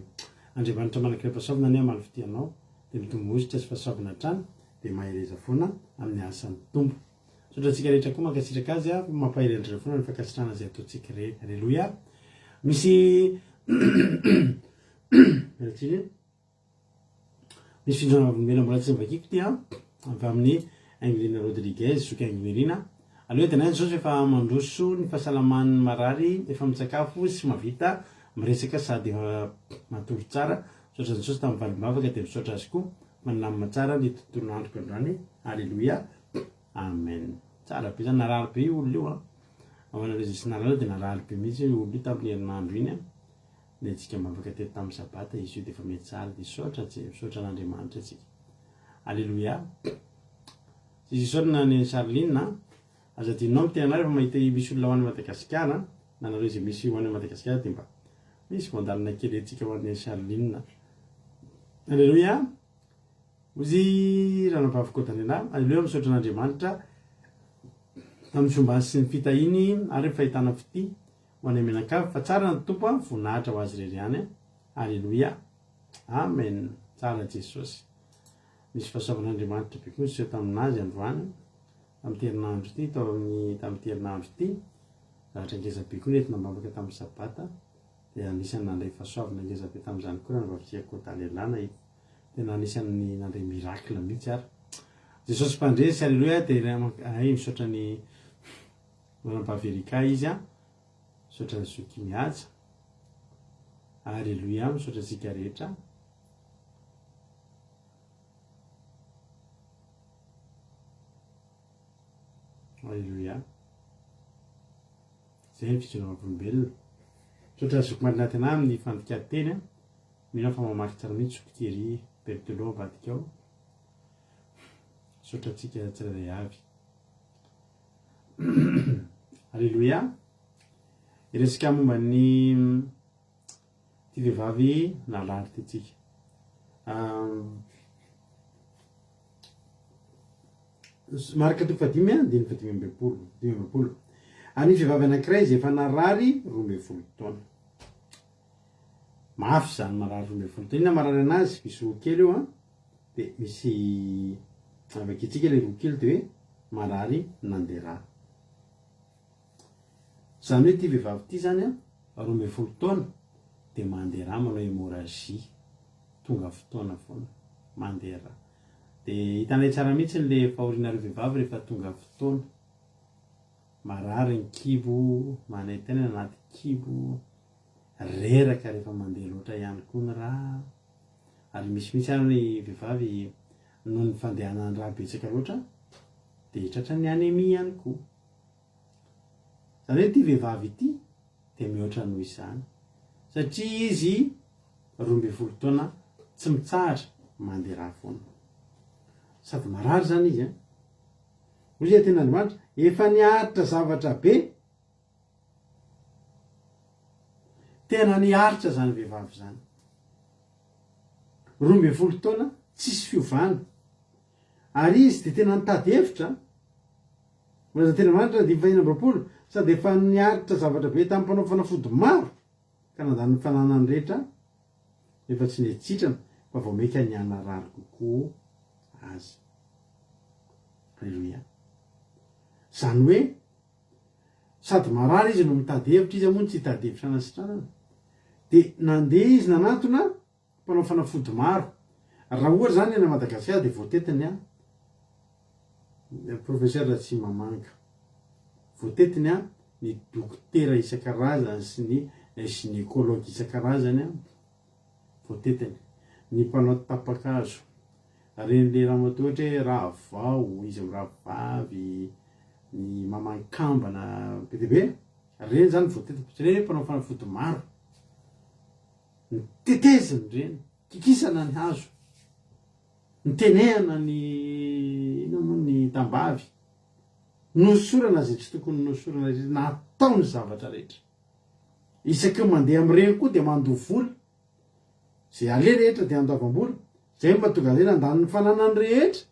Andriamanitra manakira-pahasoavana anie hamaly fitia anao, dia mitombo hosotra sy fahasoavana hatrany, dia mahereza foana amin'ny asan'ny Tompo. Misaotra antsika rehetra koa mankasitraka azy a, mampahery an-dry zareo foana ny fankasitrahana izay ataontsika ireny. Aleloia. Misy miala tsiny. Misy fijoroana vavolombelona mbola tsy novakiako ity an, avy amin'i Inglina Rodriguez, zoky Inglirina. Aleo dia naina Jesosy efa mandroso ny fahasalaman'ny marary, efa mitsakafo sy mahavita miresaka sady efa matory tsara. Misaotra an'i Jesosy tamin'ny valim-bavaka dia misaotra azy koa fa nilamina tsara ny tontolo androko androany. Aleloia. Amen. Tsara be zany, narary be io olona io an. Ao anareo izay tsy nahalala dia narary be mihitsy io olona io tamin'ny herinandro iny an. Nentsika am-bavaka teto tamin'ny sabata izy io dia efa mety tsara dia misaotra antsika, misaotra an'Andriamanitra antsika. Aleloia. Tsisy isaorana an'i Charline an. Aza adinonao miteny anah rehefa mahita misy olona ho any Madagasikara, na nareo izay misy ho any Madagasikara dia mba misy voandalana kely antsika ho an'i Charline. Aleloia. Hozy ranabavy Kodanela, Aleloia misaotra an'Andriamanitra tamin'ny fombany sy ny fitahiany ary ny fahitana fitia ho anay mianakavy fa tsara ny Tompo a, voninahitra ho azy irery ihany a. Aleloia. Amen. Tsara Jesosy. Nisy fahasoavan'Andriamanitra be koa niseho taminazy androany, tamin'ity herinandro ity, tao amin'ny tamin'ity herinandro ity. Zavatra ngeza be koa nentina am-bavaka tamin'ny sabata. Dia anisan'ny nandray fahasoavana ngeza be tamin'izany koa ranabavitsika Kodanela nahita Tena anisan'ny nandre miracle mihitsy ary. Jesosy Mpandresy, Alléluia, dia ay misaotra ny Ranabavy Erika izy an. Misaotra ny zoky mihaja. Alléluia, misaotra antsika rehetra. Alléluia. Zay ny fijoroana vavolombelona. Misaotra zoky Marinatena amin'ny fandikan-teny an. Mino aho fa mamaky tsara mihitsy zoky Thierry Berthelot ambadika ao. Misaotra antsika tsirairay avy. Alléluia. Hiresaka momba ny ity vehivavy nalary ity tsika. Marka toko fahadimy andininy fahadimy ambin'ny 25. Ary ny vehivavy anankiray izay efa narary 12 taona. Mafy izany marary 12 taona. Inona marary anazy? Misy roa kely eo an, dia misy vakintsika ilay roa kely dia hoe marary nandeha rà. Izany hoe ity vehivavy ity izany an, 12 taona dia mandeha rà, manao hémorragie, tonga fotoana foana, mandeha rà. Dia hitanay tsara mihitsy ilay fahorianareo vehivavy rehefa tonga fotoana. Marary ny kibo, manaintaina anaty kibo, reraka rehefa mandeha loatra ihany koa ny rà, ary misy mihitsy ary ny vehivavy noho ny fandehanan'ny rà betsaka loatra dia tratran'ny anémie ihany koa. Izany hoe ity vehivavy ity dia mihoatra noho izany satria izy 12 taona tsy mitsahatra mandeha rà foana. Sady marary izany izy an. Hoy izy tenin'Andriamanitra, efa niaritra zavatra be Tena niaritra izany vehivavy izany. 12 taona, tsisy fiovana. Ary izy dia tena nitady hevitra. Milaza teny Andriamanitra, andininy fahenina amby 26, sady efa niaritra zavatra be tamin'ny mpanao fanafody maro, ka nandany ny fananany rehetra, nefa tsy nety sitrana, fa vao mainka nihanarary kokoa aza. Aleloia. Izany hoe, Sady marary izy no mitady hevitra, iza moa no tsy hitady hevitra hanasitranana? Dia nandeha izy nanantona mpanao fanafody maro. Raha ohatra izany any Madagasikara dia voatetiny an, Professeur Ratsimamanga. Voatetiny an, ny dokotera isan-karazany sy ny gynécologue isan-karazany an, voatetiny. Ny mpanao tapa-kazo. Reny le ramatoa ohatra hoe rahavao, izy mirahavavy, ny mamankambana be dia be, reny zany voatetika, reny mpanao fanafody maro, ny teteziny reny, kikisana ny hazo, nitenehana ny inona moa ny tambavy, nosorana izay tsy tokony nosorana rehetra, natao ny zavatra rehetra. Isaky ny mandeha amin'ireny koa dia mandoa vola, izay aleha rehetra dia andoavam-bola, izay no mahatonga azy hoe nandany ny fananany rehetra.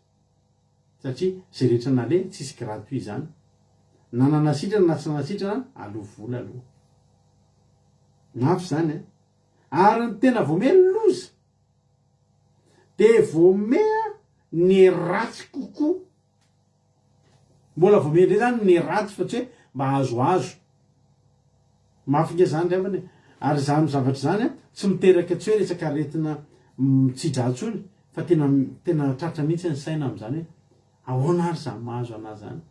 Satria zay rehetra naleha tsisy gratuit zany. Na nanasitrana na tsy nanasitrana aloa vola aloha. Mafy zany an. Ary ny tena vao mehy loza de vao mehy ny ratsy kokoa. Mbola vao mehy indray zany ny ratsy fa tsy hoe mba azoazo. Mafy nge zany ry havana e. Ary izany zavatra izany an, tsy miteraka tsy hoe resaka aretina mitsidra intsony. Fa tena tena tratra mihitsy ny saina amin'izany hoe ahoana ary izany mahazo anah izany.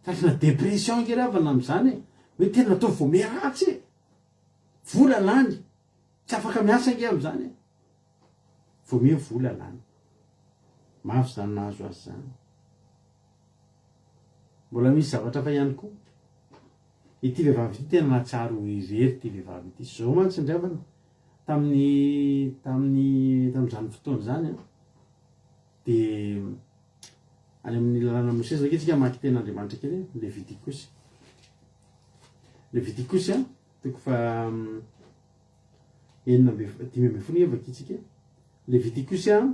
Tratrana dépression ange ry havana amin'izany e. Hoe tena atao vao miha ratsy e. Vola lany. Tsy afaka miasa ange amin'izany e. Vao miha vola lany. Mafy izany nahazo azy izany. Mbola misy zavatra hafa ihany koa. Ity vehivavy ity tena nahatsiaro ho irery ity vehivavy ity. Izao mantsy ndry havana, tamin'ny tamin'ny tamin'izany fotoana izany an, dia any amin'ny lalàna Mosesy, ange tsika hamaky tenin'Andriamanitra kely e, Levitikosy. Levitikosy an, toko faha enina amby 15 anie vakintsika. Levitikosy an,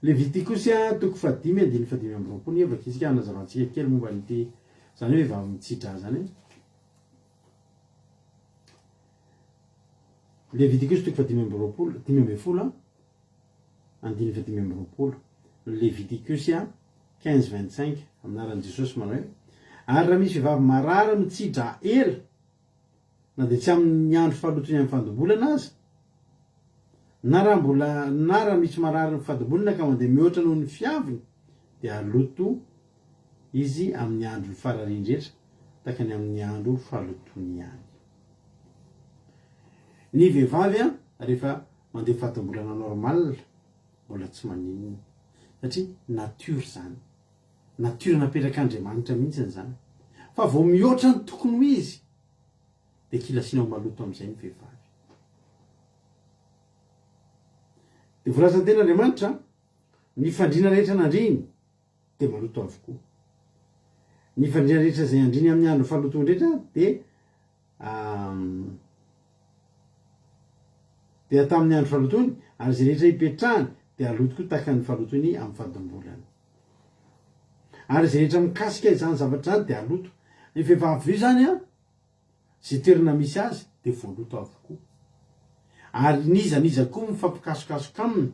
Levitikosy toko fahadimy andininy fahadimy amby 25 anie vakintsika hanazavantsika kely momba an'ity izany hoe vehivavy mitsidra izany e. Levitikosy toko fahadimy amby 20, 15 andininy fahadimy amby 20. Levitikosy 15 25 amin'ny anaran'i Jesosy manao hoe ary raha misy vehivavy marary mitsidra ela na dia tsy amin'ny andro fahalotony amin'ny fadimbolana aza, na raha mbola na raha misy marary ny fadimbolana ka mandeha mihoatra noho ny fiaviny, dia haloto izy amin'ny andro farariny rehetra, tahaka ny amin'ny andro fahalotony ihany. Ny vehivavy rehefa mandeha fadimbolana normal, mbola tsy maninona, satria nature izany. Nature napetrak'Andriamanitra mihitsy izany. Fa vao mihoatra ny tokony ho izy dia kilasiana ho maloto amin'izay ny vehivavy. Dia voalazan'ny tenin'Andriamanitra, ny fandriana rehetra nandriany dia maloto avokoa. Ny fandriana rehetra izay andriany amin'ny andro fahalotoany rehetra dia dia tamin'ny andro fahalotoany, ary izay rehetra ipetrahany dia haloto koa tahaka ny fahalotoany amin'ny fadimbolany. Ary izay rehetra mikasika izany zavatra izany dia haloto. Ny vehivavy io izany an, izay toerana misy azy dia voaloto avokoa. Ary n'iza n'iza koa mifampikasokasoka aminy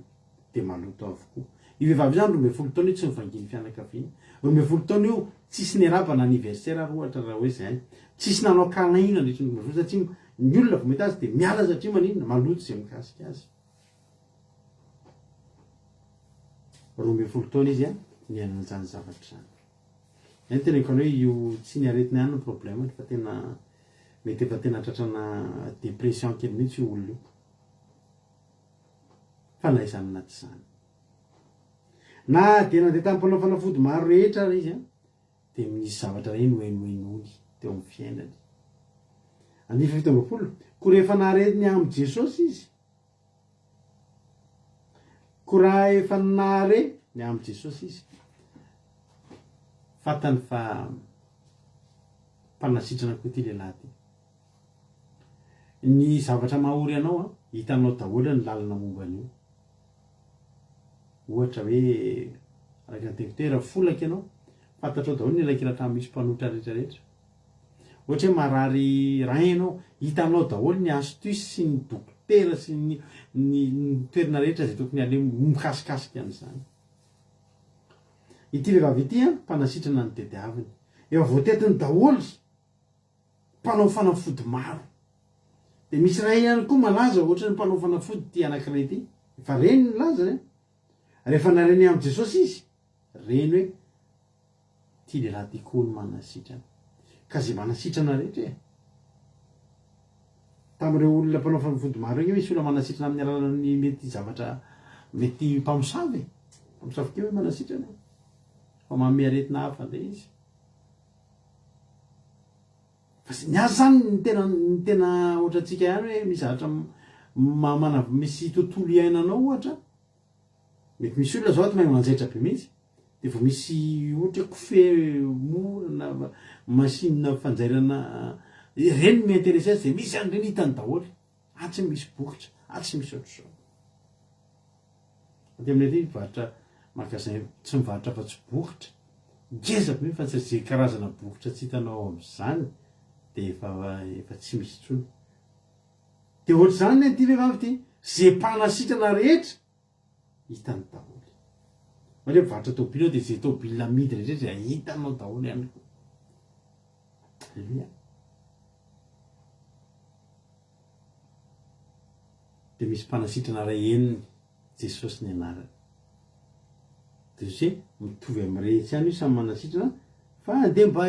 dia maloto avokoa. Io vehivavy io izany 12 taona io tsy nivangian'ny fianakaviana. 12 taona io tsisy niarahaba na anniversaire ary ohatra raha hoe izay. Tsisy nanao câlin io nandritra ny 12 satria ny olona vao mahita azy dia miala satria maninona? Maloto izay mikasika azy. 12 taona izy niaina an'izany zavatra izany. Izay no teneniko anao hoe io tsy ny aretina ihany no problème-ny fa tena mety efa tena tratrana dépression kely mihitsy io olona io. Fa na izany na tsy izany. Na dia nandeha tamin'ny mpanao fanafody maro rehetra ary izy dia nisy zavatra iray nohenohenoiny teo amin'ny fiainany. Andininy faha 27, koa rehefa nahare ny amin'i Jesosy izy, Koa raha efa nahare ny amin'i Jesosy izy, fantany fa mpanasitrana koa ity lehilahy ity. Ny zavatra mahory anao an, hitanao daholo ny lalana momba an'io. Ohatra hoe, araka ny teniko teo, raha folaka ianao, fantatrao daholo ny elakelatrano misy mpanohitra rehetra rehetra. Ohatra hoe marary rein ianao, hitanao daholo ny astuce sy ny dokotera sy ny ny ny toerana rehetra izay tokony aleha mikasikasika an'izany. Ity vehivavy ity an, mpanasitrana ny tediaviny. Efa voatetiny daholo, mpanao fanafody maro. Dia misy iray ihany koa malaza ohatran'ny mpanao fanafody ity anankiray ity, efa reny ny lazany an. Rehefa nareny amin'i Jesosy izy, reny hoe Ty lehilahy ty koa no manasitrana. Ka ze manasitrana rehetra e! Tamin'ireo olona mpanao fanafody maro ireo nge misy olona manasitrana amin'ny alalan'ny mety zavatra mety mpamosavy e! Mpamosavy kely hoe manasitrana e! Fa manome aretina hafa indray izy. Fa ny azy zany ny tena ny tena ohatrantsika ihany hoe misy zavatra mana misy tontolo iainanao ohatra Mety misy olona zao ato mahay manjaitra be mihitsy, de vao misy ohatra hoe kofehy mora na machine fanjairana ireny no mi-interesse azy de misy an'ireny hitany daholo, atsy misy bokotra, atsy misy ohatr'izao. Aty aminay aty mivarotra magasin tsy mivarotra afa-tsy bokotra, ngeza be fa tsy ze karazana bokotra tsy hitanao amin'izany de efa efa tsy misy intsony. Dia ohatr'izany ny an'ity vehivavy ity, ze mpanasitrana rehetra hitany daholo. Ohatra hoe mivarotra tôbily ao dia ze tôbily amidy rehetra dia hitanao daholo ihany koa. Aleloia. Dia misy mpanasitrana iray henony, Jesosy ny anarany. Dia hoe mitovy amin'ny rehetra ihany io samy manasitrana fa andeha mba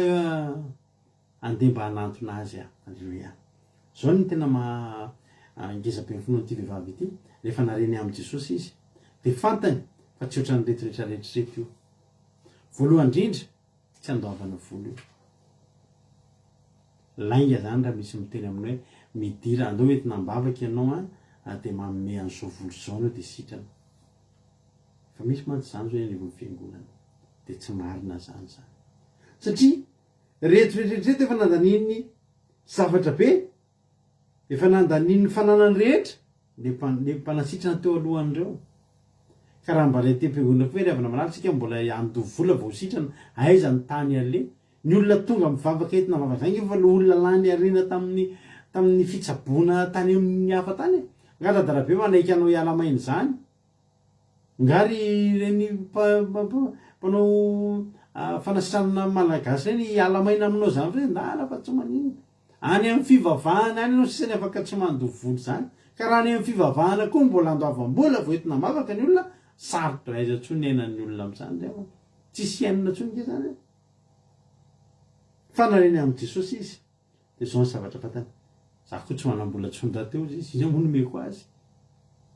andeha mba hanantona azy aho. Aleloia. Izao no tena maha ngeza be ny finoan'ity vehivavy ity, rehefa nareny amin'i Jesosy izy, dia fantany fa tsy ohatran'ireto rehetra rehetra ireto io. Voalohany indrindra, tsy andoavana vola io. Lainga zany raha misy miteny aminao hoe midira andao entina am-bavaka ianao an, dia manome an'izao vola izao anao dia sitrana. Fa misy mantsy izany zao eny anivon'ny fiangonana. Dia tsy marina zany zany. Satria reto rehetra reto efa nandaniany zavatra be, Efa nandaniany ny fananany rehetra le le mpanasitrana teo alohan'ireo. Ka raha mba ilay tem-piangonana koa ve ry havana malala tsika mbola handoa vola vao sitrana, aiza ny tany aleha? Ny olona tonga mivavaka entina vavaka zany ngefa le olona lany harena tamin'ny tamin'ny fitsaboana tany amin'ny hafa tany e! Nga dadarabe manaiky anao hiala maina izany? Nga ry ireny mpanao fanasitranana malagasy ireny hiala maina aminao zany ve? Ndana fa tsy maninona. Any amin'ny fivavahana any ianao sisa ny afaka tsy mandoa vola izany. Ka raha any amin'ny fivavahana koa mbola andoavam-bola vao entina am-bavaka ny olona, sarotra aiza intsony ny iainan'ny olona amin'izany ry havana. Tsisy hiainana intsony nge zany e. Fa na reny amin'i Jesosy izy. Dia izao ny zavatra fantany, za koa tsy manam-bola intsony rahateo hozy izy, inona moa no omeko azy?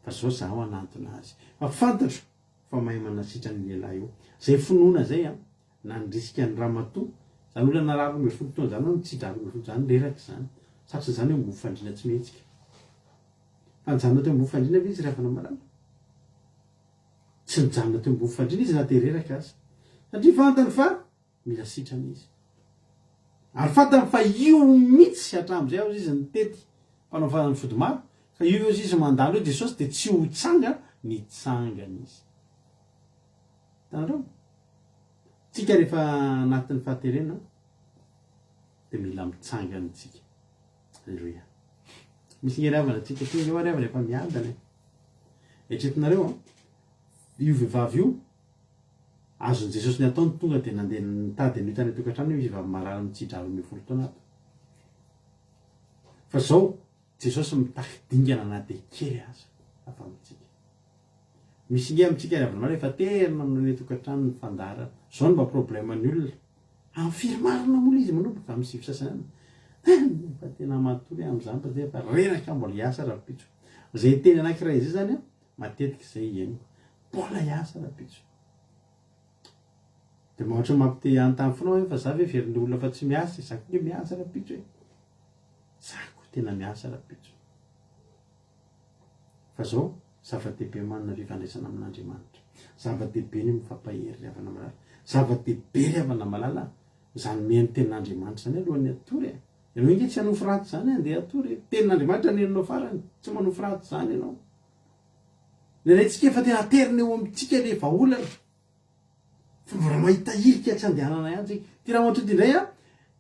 Fa izao zaho hanantona azy. Fa fantatro fa mahay manasitrana io lehilahy io. Izay finoana izay an, nandrisika ny ramatoa, izany olona narary 12 taona izany hono tsy drary 12 izany reraka izany. Tratran'izany izany hoe ambony fandriana tsy mihetsika. Fa nijanona teo ambony fandriana ve izy ry havana malala? Tsy nijanona teo ambony fandriana izy na dia reraka aza. Satria fantany fa Mila sitrana izy. Ary fantany fa io mihitsy hatramin'izay hozy izy nitety mpanao fanafody maro, fa io hozy izy mandalo eo Jesosy dia tsy ho tsanga, nitsangana izy. Hitanareo? Tsika rehefa anatin'ny fahaterena dia mila mitsangana tsika. Aleloia. Misy ngery havana tsika tonga eo ary havana efa miadana e. Eritreretinareo an, io vehivavy io Azon'i Jesosy ny atao ny tonga dia nandeha nitady an'io tany an-tokantrano io vehivavy marary mitsidra 12 taona ato. Fa zao Jesosy mitaky dingana na dia kely aza avy amintsika. Misy nge amintsika ry havana efa tena amin'ny any an-tokantrano ny fandaharana. Zao no mba problème ny olona. Amin'ny firy marina moa ilay izy manomboka? Amin'ny sivy sasany any. Efa tena matory aho amin'izany fa zay efa reraka aho mbola hiasa rahampitso. Zay teny anankiray zay zany an, matetika zay henoko. Mbola hiasa rahampitso. Dia mba ohatran'ny mampite hanontany foana hoe fa za ve heverin'ilay olona fa tsy miasa e? Za koa nge miasa rahampitso e. Za koa tena miasa rahampitso. Fa zao, zava-dehibe manana fifandraisana amin'Andriamanitra. Zava-dehibe ny mifampahery ry havana malala. Zava-dehibe ry havana malala izany mihaino tenin'Andriamanitra izany alohan'ny hatory e. Ianao ange tsy hanofy ratsy izany andeha hatory e. Tenin'Andriamanitra no henonao farany, tsy manofy ratsy izany ianao. Indraindray tsika efa tena aterina eo amintsika le vahaolana. Fa mbola mahita hirika tsy andehanana ihany tsika. Ty ramatoa ty indray an,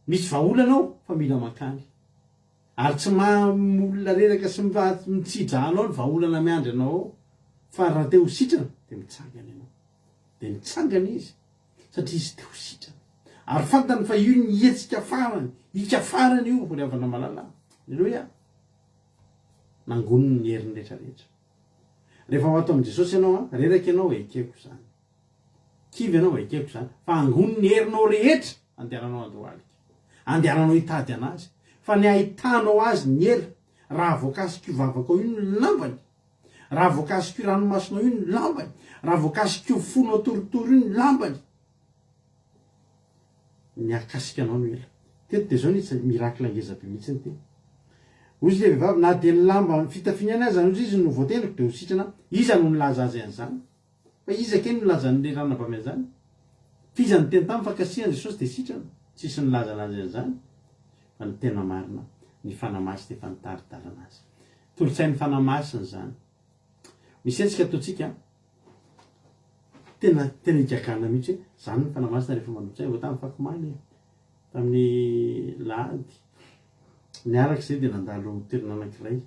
misy vahaolana ao fa mila mankany. Ary tsy maha olona reraka sy mitsidra anao ny vahaolana miandry anao ao. Fa raha te ho sitrana dia mitsangana ianao. Dia mitsangana izy satria izy te ho sitrana. Ary fantany fa io ny hetsika farany, hika farany io ry havana malala. Aleloia. Nangoniny ny heriny rehetra rehetra. Rehefa ho ato amin'i Jesosy ianao an, reraka ianao, ekeko izany. Kivy ianao, ekeko izany. Fa angony ny herinao rehetra andehananao handohalika. Andehananao hitady an'Azy. Fa ny ahitanao Azy ny ela, raha voakasik'io vavakao io ny lambany, raha voakasik'io ranomasonao io ny lambany, raha voakasik'io fonao torotoro io ny lambany, Mihakasika anao no ela. Teto dia zao nisy miracle ngeza be mihitsy ity. Hozy le vehivavy na dia ny lamba fitafiany ihany aza hozy izy no voatendriko dia ho sitrana. Iza no nilaza azy an'izany? Fa iza kay no nilaza an'le ranabavy an'izany? F'iza niteny taminy fa kasihan'i Jesosy dia sitrana? Tsisy nilaza anazy an'izany. Fa ny tena marina, ny Fanahy Masina efa nitari-dalana azy. Tolo-tsain'ny Fanahy Masina izany. Misy hetsika ataontsika Tena tena igagana mihitsy hoe zany ny fanahy masina rehefa manotsaina vao tamin'ny fakomaly e, tamin'ny lahady niaraka izay dia nandalo toerana anankiray,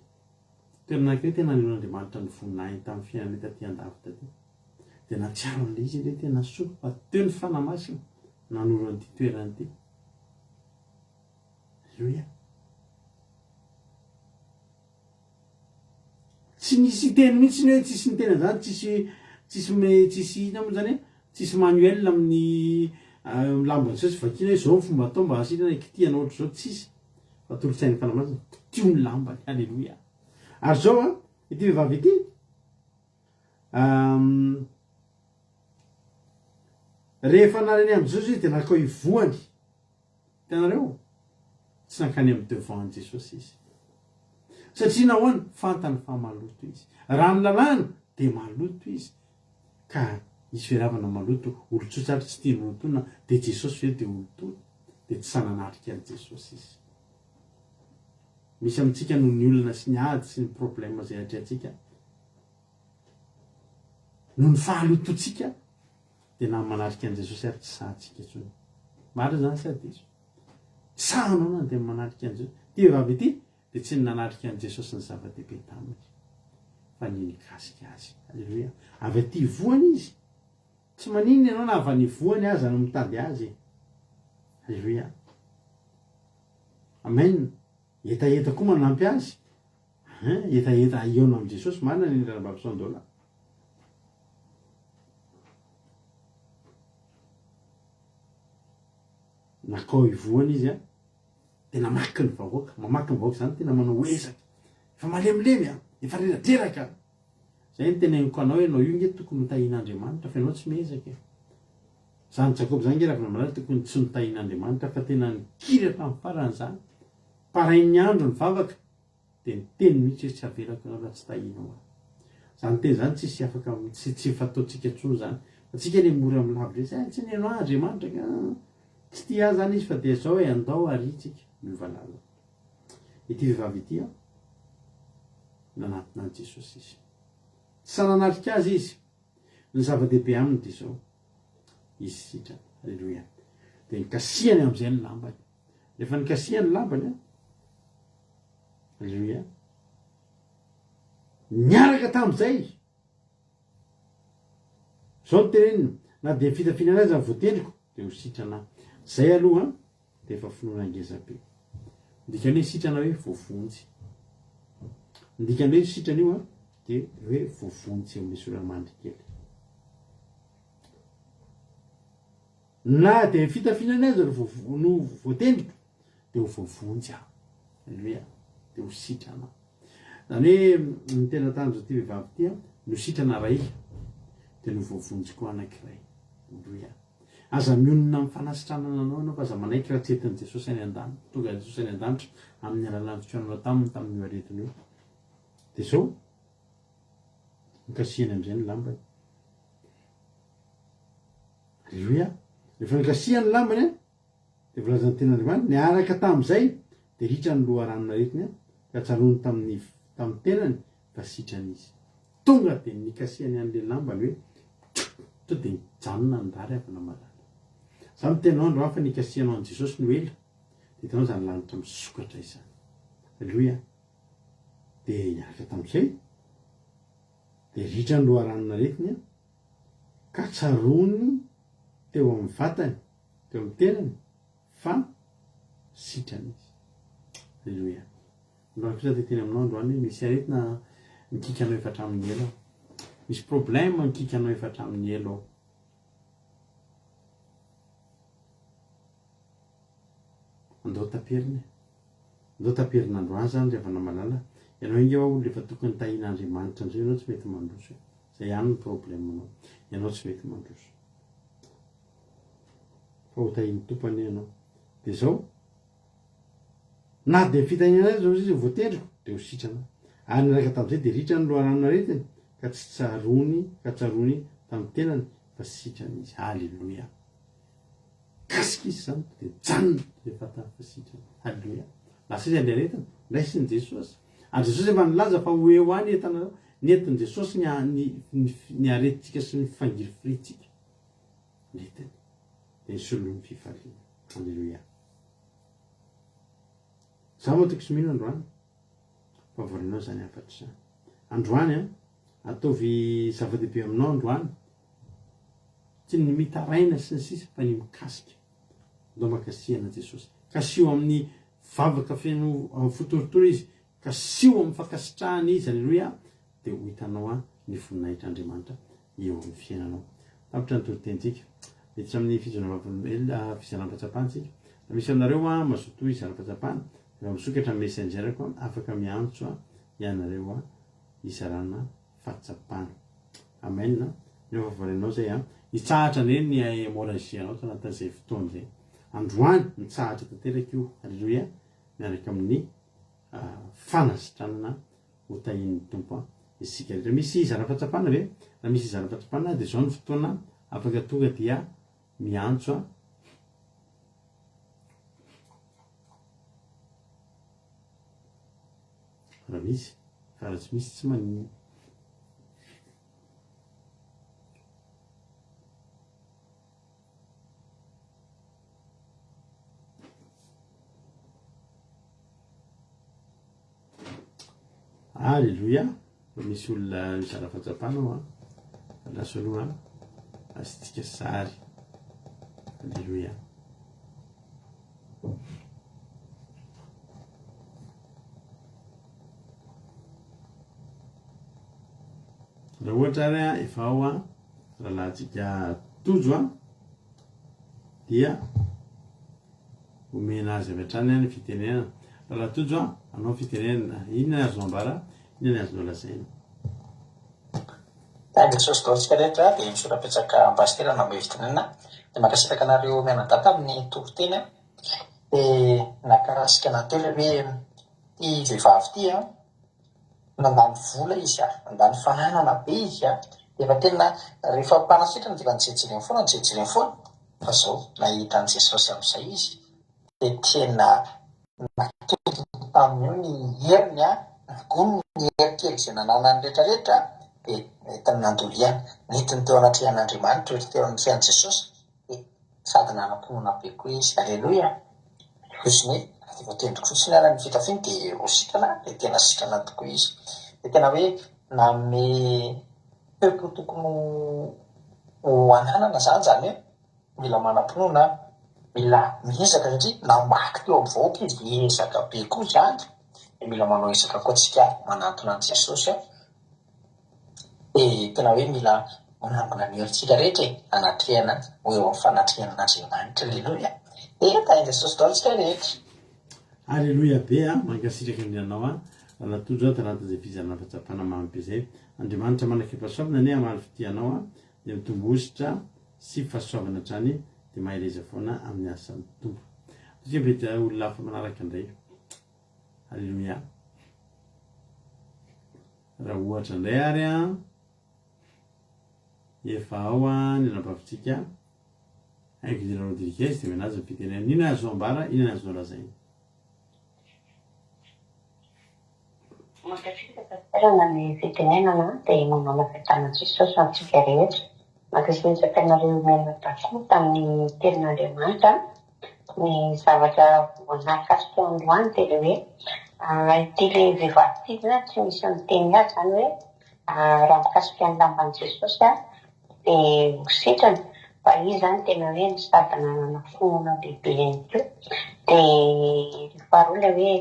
toerana anankiray tena nanehoan'Andriamanitra ny voninahiny tamin'ny fiainanay taty andafy taty, dia nahatsiaro an'ilay izy indray tena soa fa teo ny fanahy masina nanoro an'ity toerana ity. Aleloia. Tsy nisy teny mihitsy ny hoe tsisy niteny an'izany, tsisy tsisy me tsisy inona moa zany e, tsisy manuel amin'ny lamban'i Jesosy vakiana hoe zao ny fomba atao mba hasitrana kitihana ohatr'izao, tsisy. Fa tolo-tsain'ny Fanahy Masina, kitio ny lambany. Aleloia. Ary zao an, ity vehivavy ity, rehefa nareny amin'i Jesosy izy dia nankao ivohany. Hitanareo? Tsy nankany amin'ny devant an'i Jesosy izy. Satria nahoana? Fantany fa maloto izy. Raha ny lalàna dia maloto izy. Ka nisy firavana maloto, olon-tsotra ary tsy tiany holotoina, dia Jesosy ve dia holotoina? Dia tsy sahy nanatrika an'i Jesosy izy. Misy amintsika noho ny olana sy ny ady sy ny problème izay atrehantsika, noho ny fahalotoantsika, dia na manatrika an'i Jesosy ary tsy sahantsika intsony. Marina izany sa diso? Sahanao na dia manatrika an'i Jesosy. Ity vehivavy ity dia tsy ny nanatrika an'i Jesosy ny zava-dehibe taminy, fa ny nikasika azy. Aleloia. Avy aty ivohany izy. Tsy maninona ianao na avy any ivohany aza no mitady azy. Aleloia. Amen. Hetaheta koa manampy azy. Hein, hetaheta hihaona amin'i Jesosy marina ny ranabavy Sandola. Nakao ivohana izy a, dia namaky ny vahoaka, mamaky ny vahoaka izany tena manao ezaka, efa malemilemy a, efa reradreraka. Zay ny teneniko anao, ianao io nge tokony ho tahian'Andriamanitra fa ianao tsy miezaka e. Zany Jakoba zany nge Ravinamalala tokony tsy notahian'Andriamanitra fa tena nikiry hatramin'ny farany zany. Parain'ny andro nivavaka dia niteny mihitsy hoe tsy avelako ianao raha tsy tahianao aho. Zany teny zany tsisy afaka tsy tsy fataontsika intsony zany. Fa tsika anie mora milavitra hoe eh tsy nino ahy Andriamanitra ka tsy tia ahy zany izy fa dia zao e andao ary tsika miova lalana. Ity vehivavy ity an nanatona an'i Jesosy izy. Tsy sahy nanatrika azy izy. Ny zava-dehibe aminy dia izao, izy sitrana. Aleloia. Dia nikasihany amin'izay ny lambany. Rehefa nikasihany ny lambany an, aleloia, niaraka tamin'izay, izao no teneniny, na dia ny fitafiana aza ny voatendriko, dia ho sitrana aho. Izay aloha an, dia efa finoana ngeza be. Ny dikan'ny hoe sitrana hoe voavonjy. Ny dikan'ny hoe sitrana io an, dia hoe voavonjy eo amin'ny soramandry kely. Na dia ny fitafiana ny aza no voatendriko, dia ho voavonjy aho. Aleloia. Dia ho sitrana aho. Izany hoe ny tena tanjon'ity vehivavy ity an, no sitrana iray, dia no voavonjy koa anankiray. Aleloia. Aza mionona amin'ny fanasitranana anao ianao fa aza manaiky raha tsy entin'i Jesosy any an-danitra, tonga Jesosy any an-danitra amin'ny alalan'ny fikaonanao taminy tamin'io aretina io. Dia izao, nikasihany amin'izay ny lambany. Aleloia. Rehefa nikasihany ny lambany, dia voalazan'ny tenin'Andriamanitra, niaraka tamin'izay, dia ritra ny loharanon'aretiny, ka tsaroany tamin'ny tamin'ny tenany fa sitrana izy. Tonga dia nikasihany an'ilay lambany hoe to dia nijanona ny rary havana malala. Za miteny anao androany fa nikasihanao an'i Jesosy no ela, dia hitanao izany lanitra misokatra izany. Aleloia. Dia niaraka tamin'izay, dia ritra ny loharanon'aretiny, ka tsaroany teo amin'ny vatany, teo amin'ny tenany, fa sitrana izy. Aleloia. Androany kosa dia teny aminao androany hoe misy aretina mikiky anao efa hatramin'ny ela ao. Misy problème mikiky anao efa hatramin'ny ela ao. Andao taperina e. Andao taperina androany zany ry havana malala. Ianao inge hoa olona efa tokony tahian'Andriamanitra amizay ianao tsy mety mandroso e. Zay ihany ny problème-nao. Ianao tsy mety mandroso. Fa ho tahian'ny Tompo anie ianao. Dia zao, na dia ny fitahiana aza hozy izy voatendriko, dia ho sitrana. Ary niaraka tamin'izay dia ritra ny loharanon'aretiny, ka tsy tsaroany, ka tsaroany tamin'ny tenany fa sitrana izy. Aleloia. Kasika izy izany, dia mijanona rehefa fantany fa sitrana. Aleloia. Lasa izy ny aretina, raisin'i Jesosy. Ary Jesosy efa nilaza fa ho eo any entanareo. Nentin'i Jesosy ny, ny, ny, ny aretintsika sy ny fangirifirintsika. Nentiny. Dia nisoloany fifaliana. Aleloia. Za matoky sy mino androany fa voarinao izany hafatra izany. Androany an, ataovy zava-dehibe aminao androany. Tsy ny mitaraina sy ny sisa fa ny mikasika. Andao mba kasihana Jesosy. Kasiho amin'ny. Vavaka feno fo torotoro izy, kasiho amin'ny fankasitrahana izy, aleloia, dia ho hitanao ny voninahitr'Andriamanitra eo amin'ny fiainanao. Tapitra ny toritenintsika. Miditra amin'ny fijoroana vavolombelona, fizaram-pahatsapana isika. Raha misy aminareo mazotoa hizara-pahatsapana, efa misokatra ny messenger-ko, afaka miantso ianareo hizarana fahatsapana. Amen. Ny efa voarainao izay an. Hitsahatra anie ny hémorragie anao tao anatin'izay fotoana izay. Androany mitsahatra tanteraka io. Alléluia. Miaraka amin'ny fanasitranana ho tahian'ny Tompo isika rehetra. Misy zara-fahatsapana ve? Raha misy zara-fahatsapana dia izao ny fotoana afaka tonga dia miantso Raha misy, fa raha tsy misy tsy maninona. Aleloia, misy olona mizara fahatsapana ao an. Lasa aloha asiantsika sary. Aleloia. Raha ohatra ary an, efa ao an, rahalahintsika Tojo an, dia omena azy avy hatrany ny fitenenana. Rahalahy Tojo an, anao ny fitenenana, inona ny azonao ambara, inona ny azonao lazaina? Tahin'i Jesosy daholo tsika rehetra dia misaotra betsaka Pasitera nanome fitenenana dia mankasitraka anareo mianadahy tamin'ny toriteny an dia nakasika anatelo hoe ity vehivavy ity an nandany vola izy an nandany fananana be izy an efa tena rehefa mpanasitrana dia efa nijerijereny foana nijerijereny foana fa zao nahita an'i Jesosy amin'izay izy dia tena natodiny tamin'io ny heriny an, nagoniny ny hery kely izay nananany rehetra rehetra dia nentiny nandoliana, nentiny teo anatrehan'Andriamanitra, teo anatrehan'i Jesosy dia sady nanam-pinoana be koa izy. Aleloia! Ohatry ny hoe raha vao voatendriko fotsiny ary ny fitafiany dia ho sitrana aho, dia tena sitrana tokoa izy. Dia tena hoe nanome toe-po tokony ho ananana izany, izany hoe Mila manam-pinoana, mila miezaka satria namaky teo amin'ny vahoaka izy, niezaka be koa izany, dia mila manao ezaka koa tsika manantona an'i Jesosy an, dia tena hoe mila manangona ny herintsika rehetra e, hanatrehana ho eo amin'ny fanatrehan'Andriamanitra, aleloia, dia tahin'i Jesosy daholo tsika rehetra. Aleloia be a, mankasitraka indrindra anao a, Rahalahy Tojo a, tanatin'izay fizarana fahatsapana mamy be izay. Andriamanitra manak'efasoavina anie hamaly fitia anao a, dia mitombo hosotra sy fahasoavana hatrany dia mahereza foana amin'ny asan'ny Tompo. Ataontsika mety olona hafa manaraka indray. Alléluia. Raha ohatra indray ary an, efa ao an ny anabavintsika Haingo Rodriguez dia milaza ny fitenenana. Inona azonao ambara, inona azonao lazaina? Mankasitraka Pasitera ny fitenenana dia manao fiadanana Jesosy ho antsika rehetra. Mankasitraka anareo mianadahy koa tamin'ny tenin'Andriamanitra. Ny zavatra nahakasika androany dia ilay hoe ity ilay vehivavy ity zany tsy misy miteny azy izany hoe raha mikasika ny lamban'i Jesosy dia ho sitrana fa izy izany tena hoe sady nanana finoana bebe ihany koa. Dia ny faharoa ilay hoe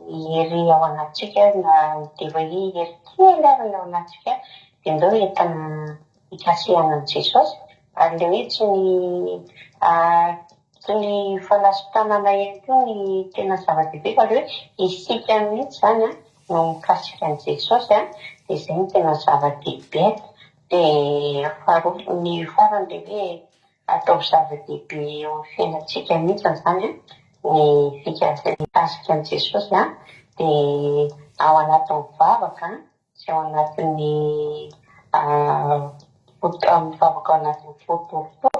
ny hery ao anatintsika na dia hoe hery kely ary ny ao anatintsika dia ndao entina hikasihana an'i Jesosy ary ilay hoe tsy ny tsy ny fanasitranana ihany koa ny tena zava-dehibe fa ilay hoe isika mihitsy izany an no mikasika an'i Jesosy an dia izay no tena zava-dehibe. Dia faharoa ny farany dia hoe Ataovy zava-dehibe eo amin'ny fiainantsika mihitsy izany ny fikasika an'i Jesosy dia ao anatin'ny vavaka sy ao anatin'ny mivavaka ao anatin'ny fo torotoro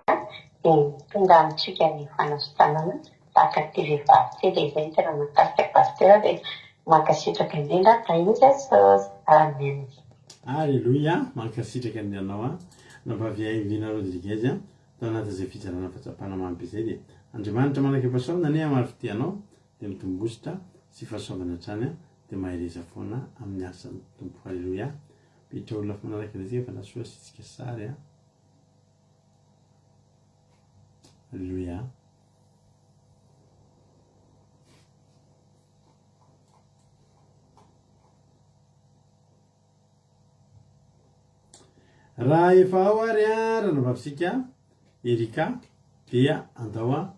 dia tonga amintsika ny fanasitranana tahaka an'ity vehivavy ity dia izay no tena mahakasika Pasteur dia mankasitraka indrindra tahin'i Jesosy Amen. Aleloia, mankasitraka indrindra anao an. Rahavavy Aivina Rodriguez a, tao anatin'izay fizarana fahatsapana mamy be izay dia Andriamanitra manak'efasoavana anie hamaly fitia anao dia mitombo hosotra sy fahasoavana hatrany a, dia mahereza foana amin'ny asan'ny Tompo. Aleloia. Miditra olona hafa manaraka indray tsika fa nasoa asiantsika sary a. Aleloia. Raha efa ao ary an, ranabavitsika Erika dia andao an,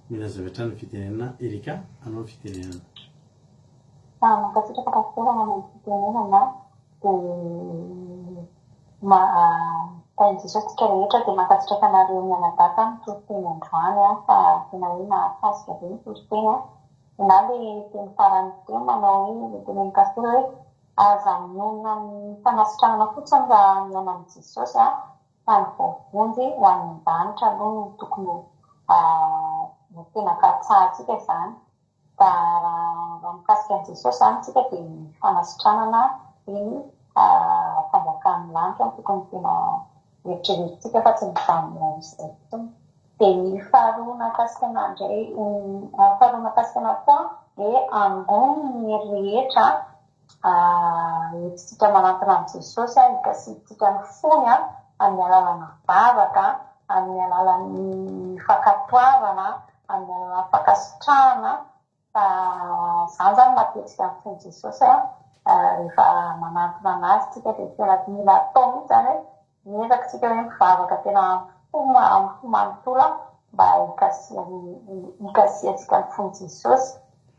milaza avy hatrany ny fitenenana Erika, anao ny fitenenana. Mankasitraka Pasitera nanao ny fitenenana dia tahin'i Jesosy tsika rehetra dia mankasitraka anareo mianadahy tamin'ny toriteny androany fa tena hoe nahakasika be ny toriteny na le teny farany teo manao hoe le tenenin'i Pasitera hoe aza mionona amin'ny fanasitranana fotsiny raha mihaona amin'i Jesosy fa ny voavonjy ho any an-danitra aloha no tokony ho tena katsahantsika izany. Fa raha mikasika an'i Jesosy izany isika dia ny fanasitranana sy ny fanjakan'ny lanitra no tokony tena eritreretintsika fa tsy mijanona amin'izay fotsiny. Dia ny faharoa nahakasika anà indray, faharoa nahakasika anà koa dia angony ny hery rehetra entintsika manantona an'i Jesosy, hikasihantsika ny fony amin'ny alalan'ny vavaka, amin'ny alalan'ny fankatoavana, amin'ny alalan'ny fankasitrahana fa izany izany matetika ny fon'i Jesosy rehefa manantona an'Azy tsika dia tena mila atao mihitsy izany hoe miezaka tsika hoe mivavaka tena amin'ny fo amin'ny fo manontolo mba hikasihan'ny hikasihantsika ny fon'i Jesosy.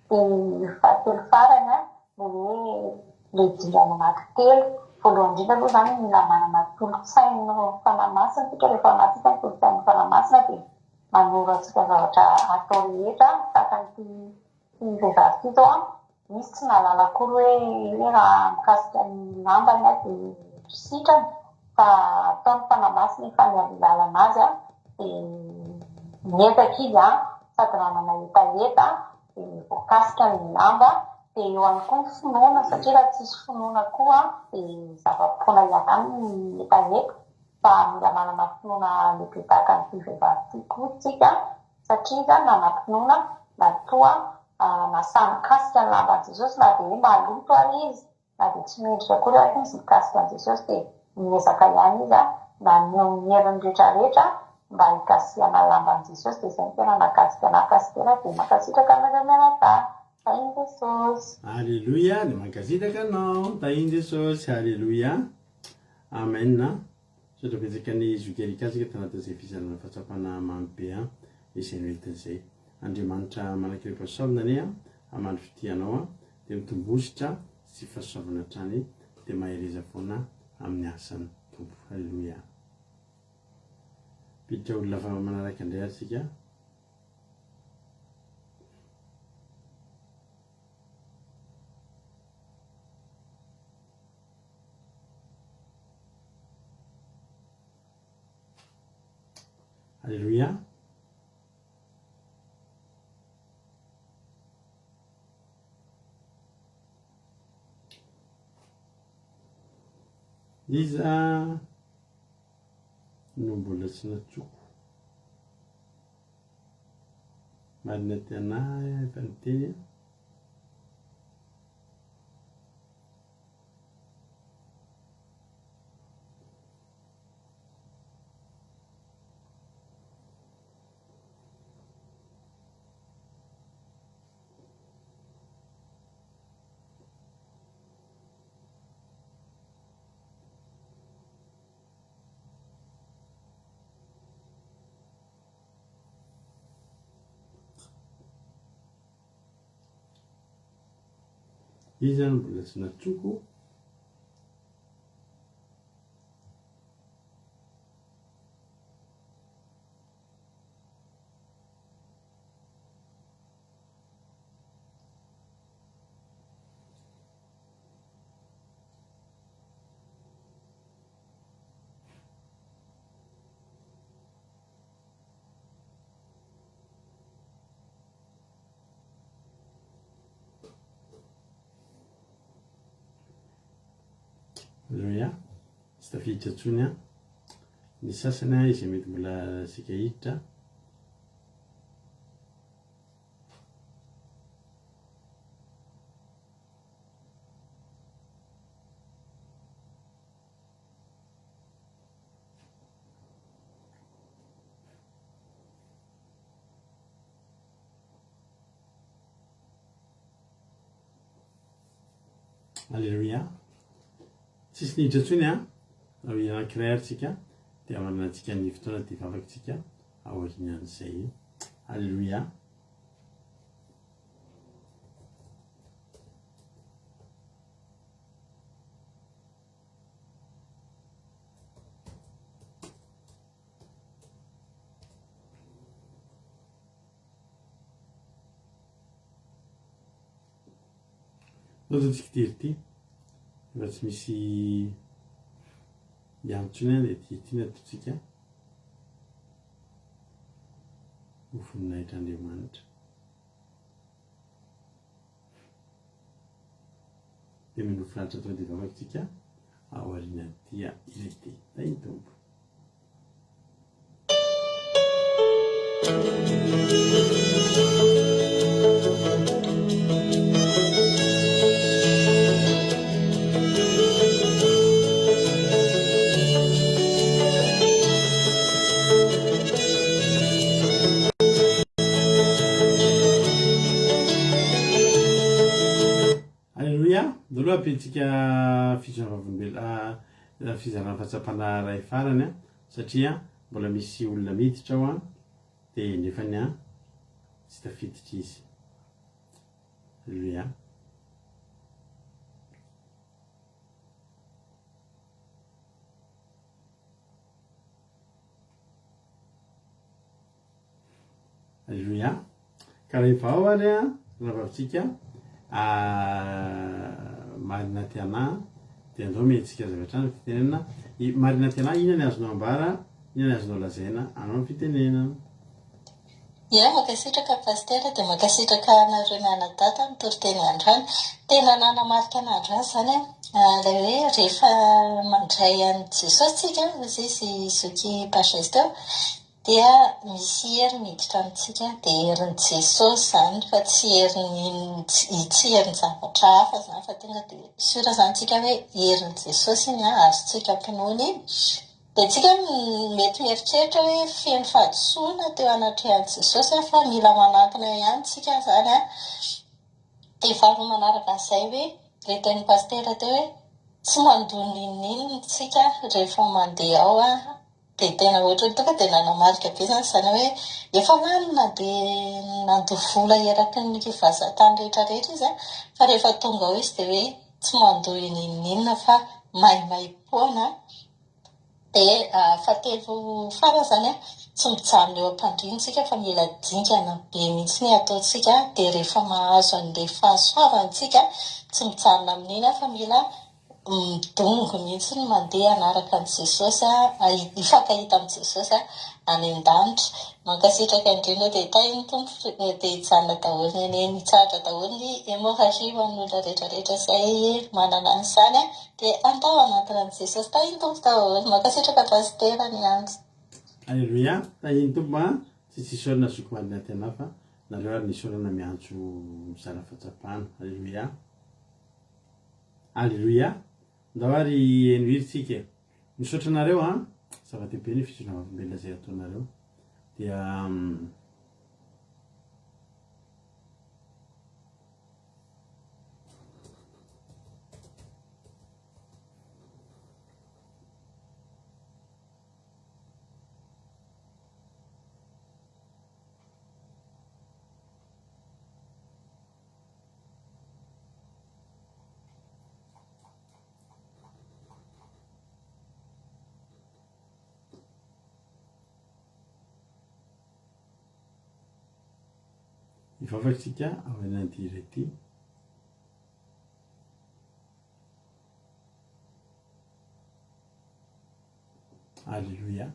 Dia ny fahatelo farany dia hoe ilay dingana anankitelo. Voalohany indrindra aloha izany mila manana tolo-tsain'ny Fanahy Masina isika, rehefa anantsika ny tolo-tsain'ny Fanahy Masina dia manoro antsika zavatra atao rehetra tahaka an'ity vehivavy ity izao an, izy tsy nahalala akory hoe hoe raha mikasika ny lambany aho dia sitrana fa ataony Fanahy Masina efa nialoha lalana azy an, dia niezaka izy an, sady nanana hetaheta dia voakasika ny lamba, dia eo ihany koa ny finoana satria raha tsisy finoana koa dia zava-poana ihany ny hetaheta. Fa mila manana finoana lehibe tahaka an'ity vehivavy ity koa tsika satria izy nanam-pinoana na toa nasahy nikasika ny lamban'i Jesosy na dia hoe maloto ary izy na dia tsy mendrika akory ary izy hikasika an'i Jesosy dia niezaka ihany izy naneho ny heriny rehetra rehetra mba hikasihana ny lamban'i Jesosy dia izay no tena nahakasika anà Pasitera dia mankasitraka anareo mianadahy Tahin'i Jesosy. Aleloia, dia mankasitraka anao, tahin'i Jesosy, aleloia. Amen a! Misaotra betsaka an'i Zoky Erika tsika tanatin'izay fizarana fahatsapana mamy be an izay noentiny izay. Andriamanitra manankirim-pahasoavana anie an hamaly fitia anao an dia mitombositra sy fahasoavana hatrany dia mahereza foana amin'ny asan'ny Tompo. Haleloia. Mpiditra olona fa manaraka indray ary tsika. Aleloia. Iza no mbola tsy natsoko? Marina tena efa niteny. Iza no mbola tsy natsoko? Aleloia. Tsy tafiditra intsony an. Ny sasany an izay mety mbola saika hiditra. Aleloia. Tsisy niditra intsony an. Raha anankiray ary tsika dia manana antsika ny fotoana dia hivavaka tsika aorian'izay. Alléluia. Zao zao tsika ity ity efa tsy misy hiantsony dia ity ity no ataontsika ho voninahitr'Andriamanitra. Dia mino finaritra tonga dia vavaka tsika aorian'ity iray ity. Tahin'ny Tompo. Aleloia! Ndao aloha ampiantsika fizarana vavolombelona, fizarana fahatsapana iray farany an, satria mbola misy olona miditra ao an, dia nefany an, tsy tafiditra izy. Aleloia! Aleloia. Ka rehefa ao ary an, rahavavintsika Marina Tiana, dia andao omentsika azy avy hatrany ny fitenenana. I Marina Tiana, inona ny azonao ambara, inona ny azonao lazaina anao ny fitenenana? Ia, mankasitraka Pasitera dia mankasitraka anareo mianadahy tamin'ny toriteny androany. Tena nanamarika anah androany izany an, ilay hoe rehefa mandray an'i Jesosy tsika, hoy izy zoky Pages teo, dia misy hery miditra amintsika, dia herin'i Jesosy izany fa tsy herin'ny tsy herin-javatra hafa izany fa tonga dia sûr izany tsika hoe herin'i Jesosy iny an, azontsika am-pinoana iny. Dia tsika mety mieritreritra hoe feno fahadisoana teo anatrehan'i Jesosy fa mila manantona ihany tsika izany an. Dia faharoa manaraka an'izay hoe ilay tenin'i Pasitera teo hoe tsy mandoa n'inon'inona tsika rehefa mandeha ao an. Dia tena ohatran'ny tonga dia nanamarika be izany izany hoe efa lany na dia nandoa vola eraky ny vazantany rehetra rehetra izy an, fa rehefa tonga ao izy dia hoe tsy mandoa n'inon'inona fa maimaimpoana. Dia fahatelo farany izany an, tsy mijanona eo am-pandriana isika fa mila dingana be mihitsy ny ataontsika, dia rehefa mahazo an'ilay fahasoavana isika, tsy mijanona amin'iny fa mila midongy mihitsy ny mandeha hanaraka an'i Jesosy, hifankahita amin'i Jesosy any an-danitra. Mankasitraka indrindra dia tahin'ny Tompo dia hijanona daholo ny anie, hitsahatra daholo ny hémorragie ho an'ny olona rehetra rehetra izay manana an'izany. Dia andao hanantona an'i Jesosy. Tahin'ny Tompo daholo. Mankasitraka Pasitera ny antso. Aleloia, tahin'ny Tompo an, tsy tsy isaorana zoky marina tena fa nareo ary ny isaorana miantso mizara fahatsapana. Aleloia. Aleloia, ndao ary heno hira tsika e. Misaotra anareo an, zava-dehibe ny fijoroana vavolombelona izay ataonareo. Dia Hivavaka isika aorianan'ity hira ity. Alléluia.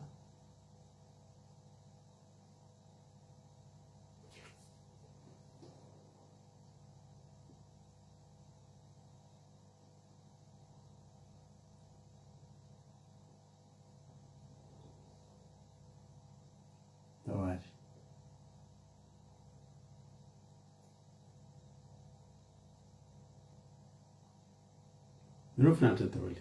Tao ary. Ireo finaritra daholo.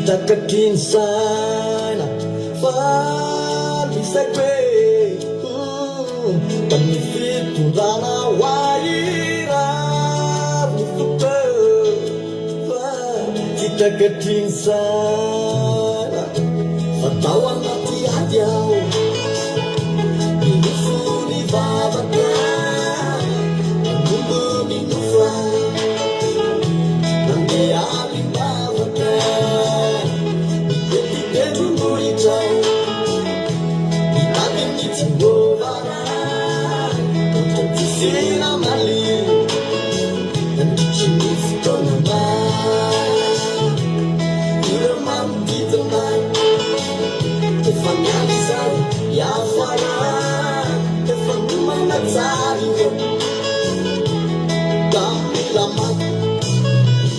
takatry ny saina fa ny saiko e Tamin'ny fitondrana ho ahy rary ny foko fa tsy takatry ny saina fa tao anaty ady aho Nilofo nivavaka nanombo ninofa Nandeha nimbavaka nitety tendrombohitra Nitady an'i Jehovah Ray Ohatra tsisy namaly Nandritry ny fotoana maro Ireo manodidina ahy Efa miandry izay hiafara Efa niomana tsara ireo Tamin'ny lamaty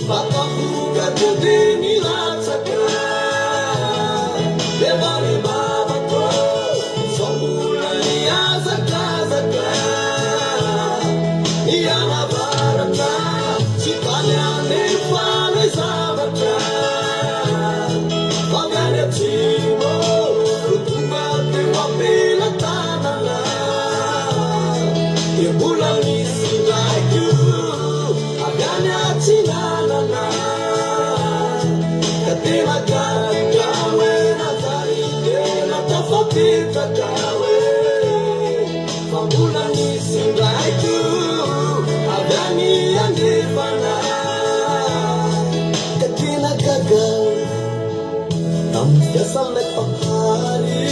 Vatapoka teo dia nilatsaka Efa nivavaka Sao mbola nihazakazaka Nianavaratra Tsy tany anefa ilay zavatra Fa avy any atsimo No tonga teo am-pelatanana Dia mbola nisy indray koa Avy any atsinanana Ka tena gaga hoe nanjary tena tafapetraka hoe Fa mbola nisy indray koa avy any andrefana Ka tena gaga tamin'ny fiasan'ilay Mpahary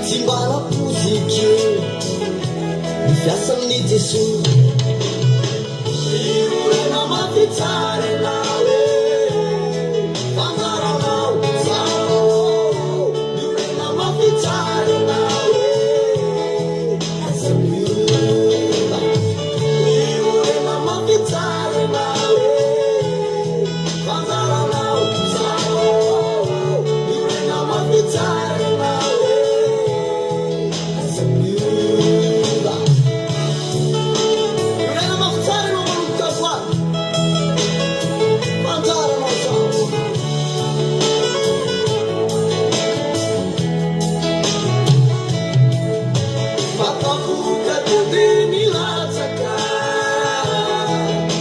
Tsy mba nampoiziko ny fiasan'i Jesoa. Fiorena mafy tsara ianao e Fanjaranao zao Miorena mafy tsara ianao e Aza miova Miorena mafy tsara ianao e Fanjaranao zao Miorena mafy tsara ianao e Aza miova Miorena mafy tsara ianao manomboka androany. Fa anjaranao izao. Vatapoka teo dia nilatsaka.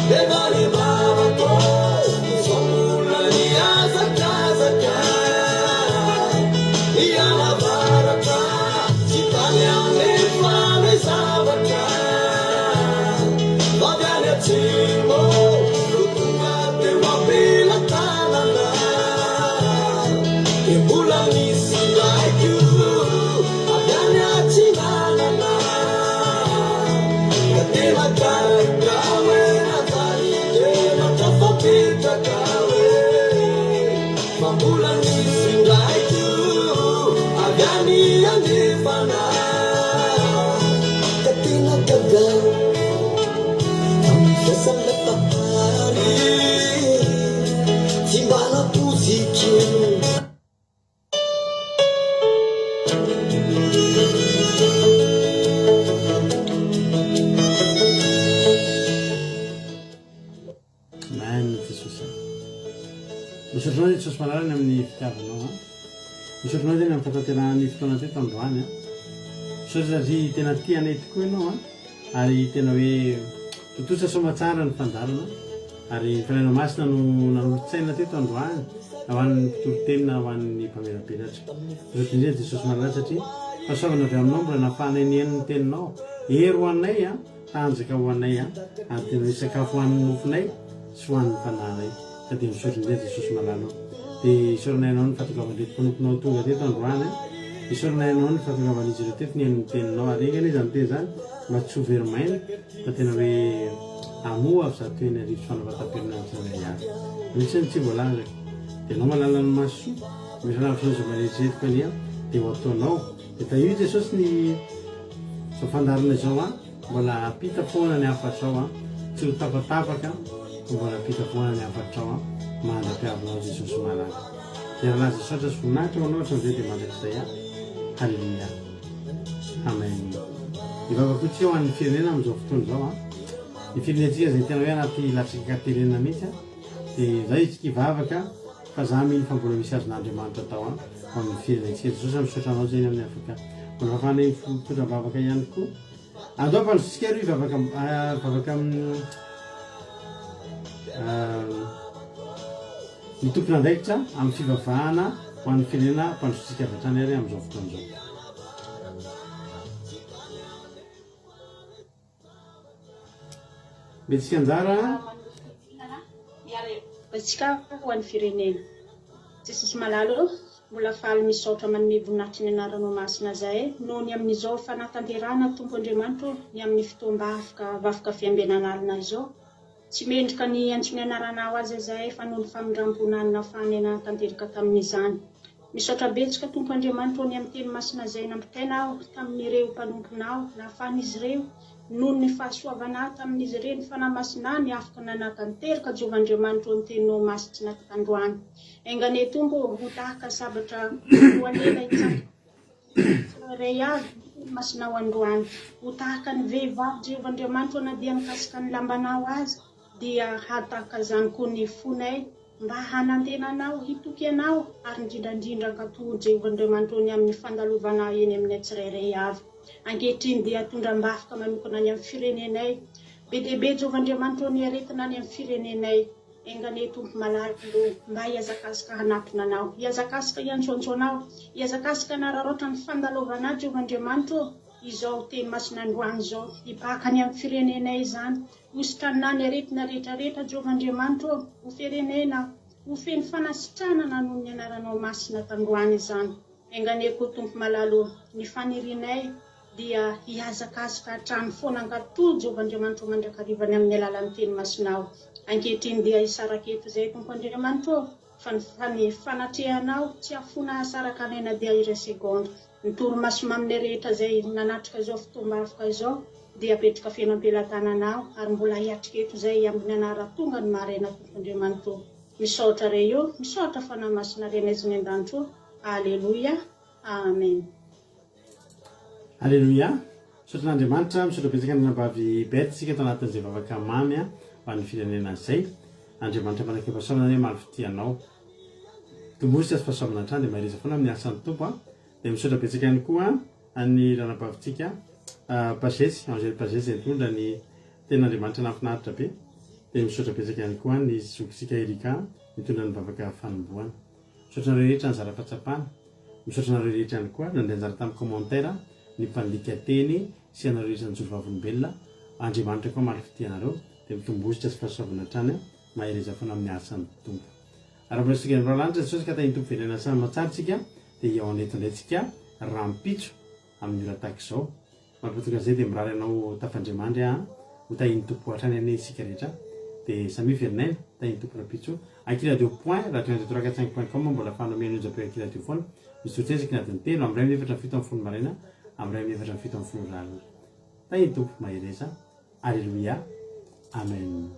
Dia valimbava tao. Izao mbola nihazakazaka. Nianavaratra. Tsy tany anefa ilay zavatra. Avy any atsimo no tonga teo am-pelatanana. Dia mbola nisy indray koa avy any atsinanana. Ka tena gaga hoe nanjary tena tafapetraka hoe fa mbola nisy indray koa avy any andrefana. Ka tena gaga tamin'ny fiasan'ilay Mpahary Tsy mba nampoiziko. Amen Jesosy a. Misaotra anao Jesosy malala ny amin'ny fitiavanao a. Misaotra anao tena amin'ny fahatanterahan'ny fotoana teto androany a. Misaotra satria tena tia anay tokoa ianao a. Ary tena hoe tontosa soamatsara ny fandaharana ary ny Fanahinao Masina no nanolo-tsaina teto androany na ho an'ny mpitory teny na ho an'ny mpamelabelatra. Misaotra indrindra Jesosy malala satria fahasoavana avy aminao mbola nahafahanay nihaino ny teninao. Hery ho anay a. Tanjaka ho anay an, ary tena hoe sakafo ho an'ny nofonay sy ho an'ny fanahinay. Ka dia misaotra indrindra Jesosy malala o. Dia isaoranay Anao ny fahatongavan'ireto mpanomponao tonga teto androany an. Isaoranay Anao ny fahatongavan'izy ireo teto nihaino ny teninao. Ary enga anie izany teny izany mba tsy ho very maina fa tena hoe hamoa avy 1100 sy fanaovan-taperina ny tsirairay avy. Misy ny tsy voalazako. Dia Anao malala ny mahasoa, misy lavitra noho izay mba eritreretiko anie an, dia ho ataonao. Dia tahio Jesosy ny Izao fandaharana izao an, mbola hampita foana ny hafatrao an, tsy ho tapatapaka fa mbola hampita foana ny hafatrao an, mandra-piavinao Jesosy malala. Dia laza saotra sy voninahitra ho anao hatramin'izay dia mandrakizay an. Haleloia. Amen. Hivavaka koa tsika ho an'ny firenena amin'izao fotoana izao an. Ny firenentsika izay tena hoe anaty latsaka-katerena mihitsy an. Dia izay isika hivavaka. Fa za mino fa mbola misy azon'Andriamanitra atao an, ho amin'ny firenentsika. Jesosy a misaotra anao zay amin'ny afaka mbola fahafahanay mitondra vavaka ihany koa. Andao ampandrosotsika aloha hivavaka vavaka amin'ny ny tompon'andraikitra amin'ny fivavahana ho an'ny firenena ampandrosotsika avy hatrany ary amin'izao fotoana izao. Metsika anjara a. Antsika ho an'ny firenena. Jesosy malala ô, mbola faly misaotra manome voninahitry ny anaranao masina zahay noho ny amin'izao fanatanterahana Tompo Andriamanitra ô ny amin'ny fotoam-bavka vavka fiambenana alina izao. Tsy mendrika ny hiantso ny anaranao aza izahay fa noho ny famindram-ponao no nahafahanay nanatanteraka tamin'izany. Misaotra betsaka Tompo Andriamanitra ô ny amin'ny teny masina izay nampitainao tamin'ireo mpanomponao nahafahan'izy ireo noho ny fahasoavanao tamin'izy ireo ny Fanahy Masinao ny afaka nanatanteraka Jehovah Andriamanitra ô ny teninao masina tandroany. Enga anie Tompo ô ho tahaka sabatra roa lela hitsatoka tsirairay avy ny teny masinao androany. Ho tahaka ny vehivavy Jehovah Andriamanitra ô na dia nikasika ny lambanao aza dia hahatahaka izany koa ny fonay Mba hanantena Anao, hitoky Anao, ary indrindra indrindra hankatò Jehovah Andriamanitro ny amin'ny fandalovana eny aminay tsirairay avy. Ankehitriny dia tondra am-bavaka manokana any amin'ny firenenay. Be dia be Jehovah Andriamanitro ny aretina any amin'ny firenenay. Enga anie Tompo malala ô, mba hihazakazaka hanatona Anao, hihazakazaka hiantsoantso Anao, hihazakazaka hanararaotra ny fandalovana Jehovah Andriamanitro ô, izao teny masina androany izao. Hibahaka any amin'ny firenenay izany. Hositranina ny aretina rehetra rehetra Jehovah Andriamanitra ô, ho ferenena ho feno fanasitranana noho ny anaranao masina tandroany izany. Enga anie koa Tompo malala ô, ny fanirianay dia hihazakazaka hatrany foana hankatò Jehovah Andriamanitra ô mandrakariva ny amin'ny alalan'ny teny masinao. Ankehitriny dia hisaraka eto izay Tompo Andriamanitra ô, fa ny fa ny fanatrehanao tsy hafoana hahasaraka anay na dia iray segondra. Ny torimaso maminay rehetra izay nanatrika izao fotoam-bavaka izao dia apetraka feno am-pelatananao ary mbola hiatrika eto izay amin'ny anara-tonga ny maraina Tompo Andriamanitra ô. Misaotra Ray ô, misaotra Fanahy Masina Renay izay any an-danitra ô. Aleloia. Amen. Aleloia. Misaotra an'Andriamanitra, misaotra betsaka ny anabavy Beth isika tao anatin'izay vavaka mamy ho an'ny firenena izay. Andriamanitra mpanakeo fahasoavana anie hamaly fitia anao. Tomboy sy azo fahasoavana hatrany dia mahereza foana amin'ny asan'ny Tompo a. Dia misaotra betsaka ihany koa an'ny ranabavintsika Pages, Angèle Pages izay nitondra ny tenin'Andriamanitra nahafinaritra be. Dia misaotra betsaka ihany koa ny zokintsika Erika nitondra ny vavaka fanombohana. Misaotra anareo rehetra nizara fahatsapana. Misaotra anareo rehetra ihany koa nandray anjara tamin'ny commentaire, ny mpandika teny sy ianareo rehetra nijoro vavolombelona. Andriamanitra koa hamaly fitia anareo. Dia mitombozotra sy fahasoavana hatrany. Mahereza foana amin'ny asan'ny Tompo. Ary mbola singan'ny Rà lanitra Jesosy ka tahin'ny Tompo velona samy mahatsara tsika dia hihaona eto indray tsika rahampitso amin'ny ora tahaka izao. Mampatonga an'izay dia mirary anao tafandriamandry aho ho tahin'ny Tompo hatrany anie isika rehetra dia samia velon'aina tahin'ny Tompo rahampitso. Ankiradio point radio un deux trois quatre cinq point com mbola afahanao mihaino onjam-peo Ankiradio foana. Misy tolotra isaky ny adiny telo amin'ny iray amin'ny efatra amin'ny fito amin'ny folo maraina amin'ny iray amin'ny efatra amin'ny fito amin'ny folo ora alina. Tahin'ny Tompo mahereza. Aleloia. Amen.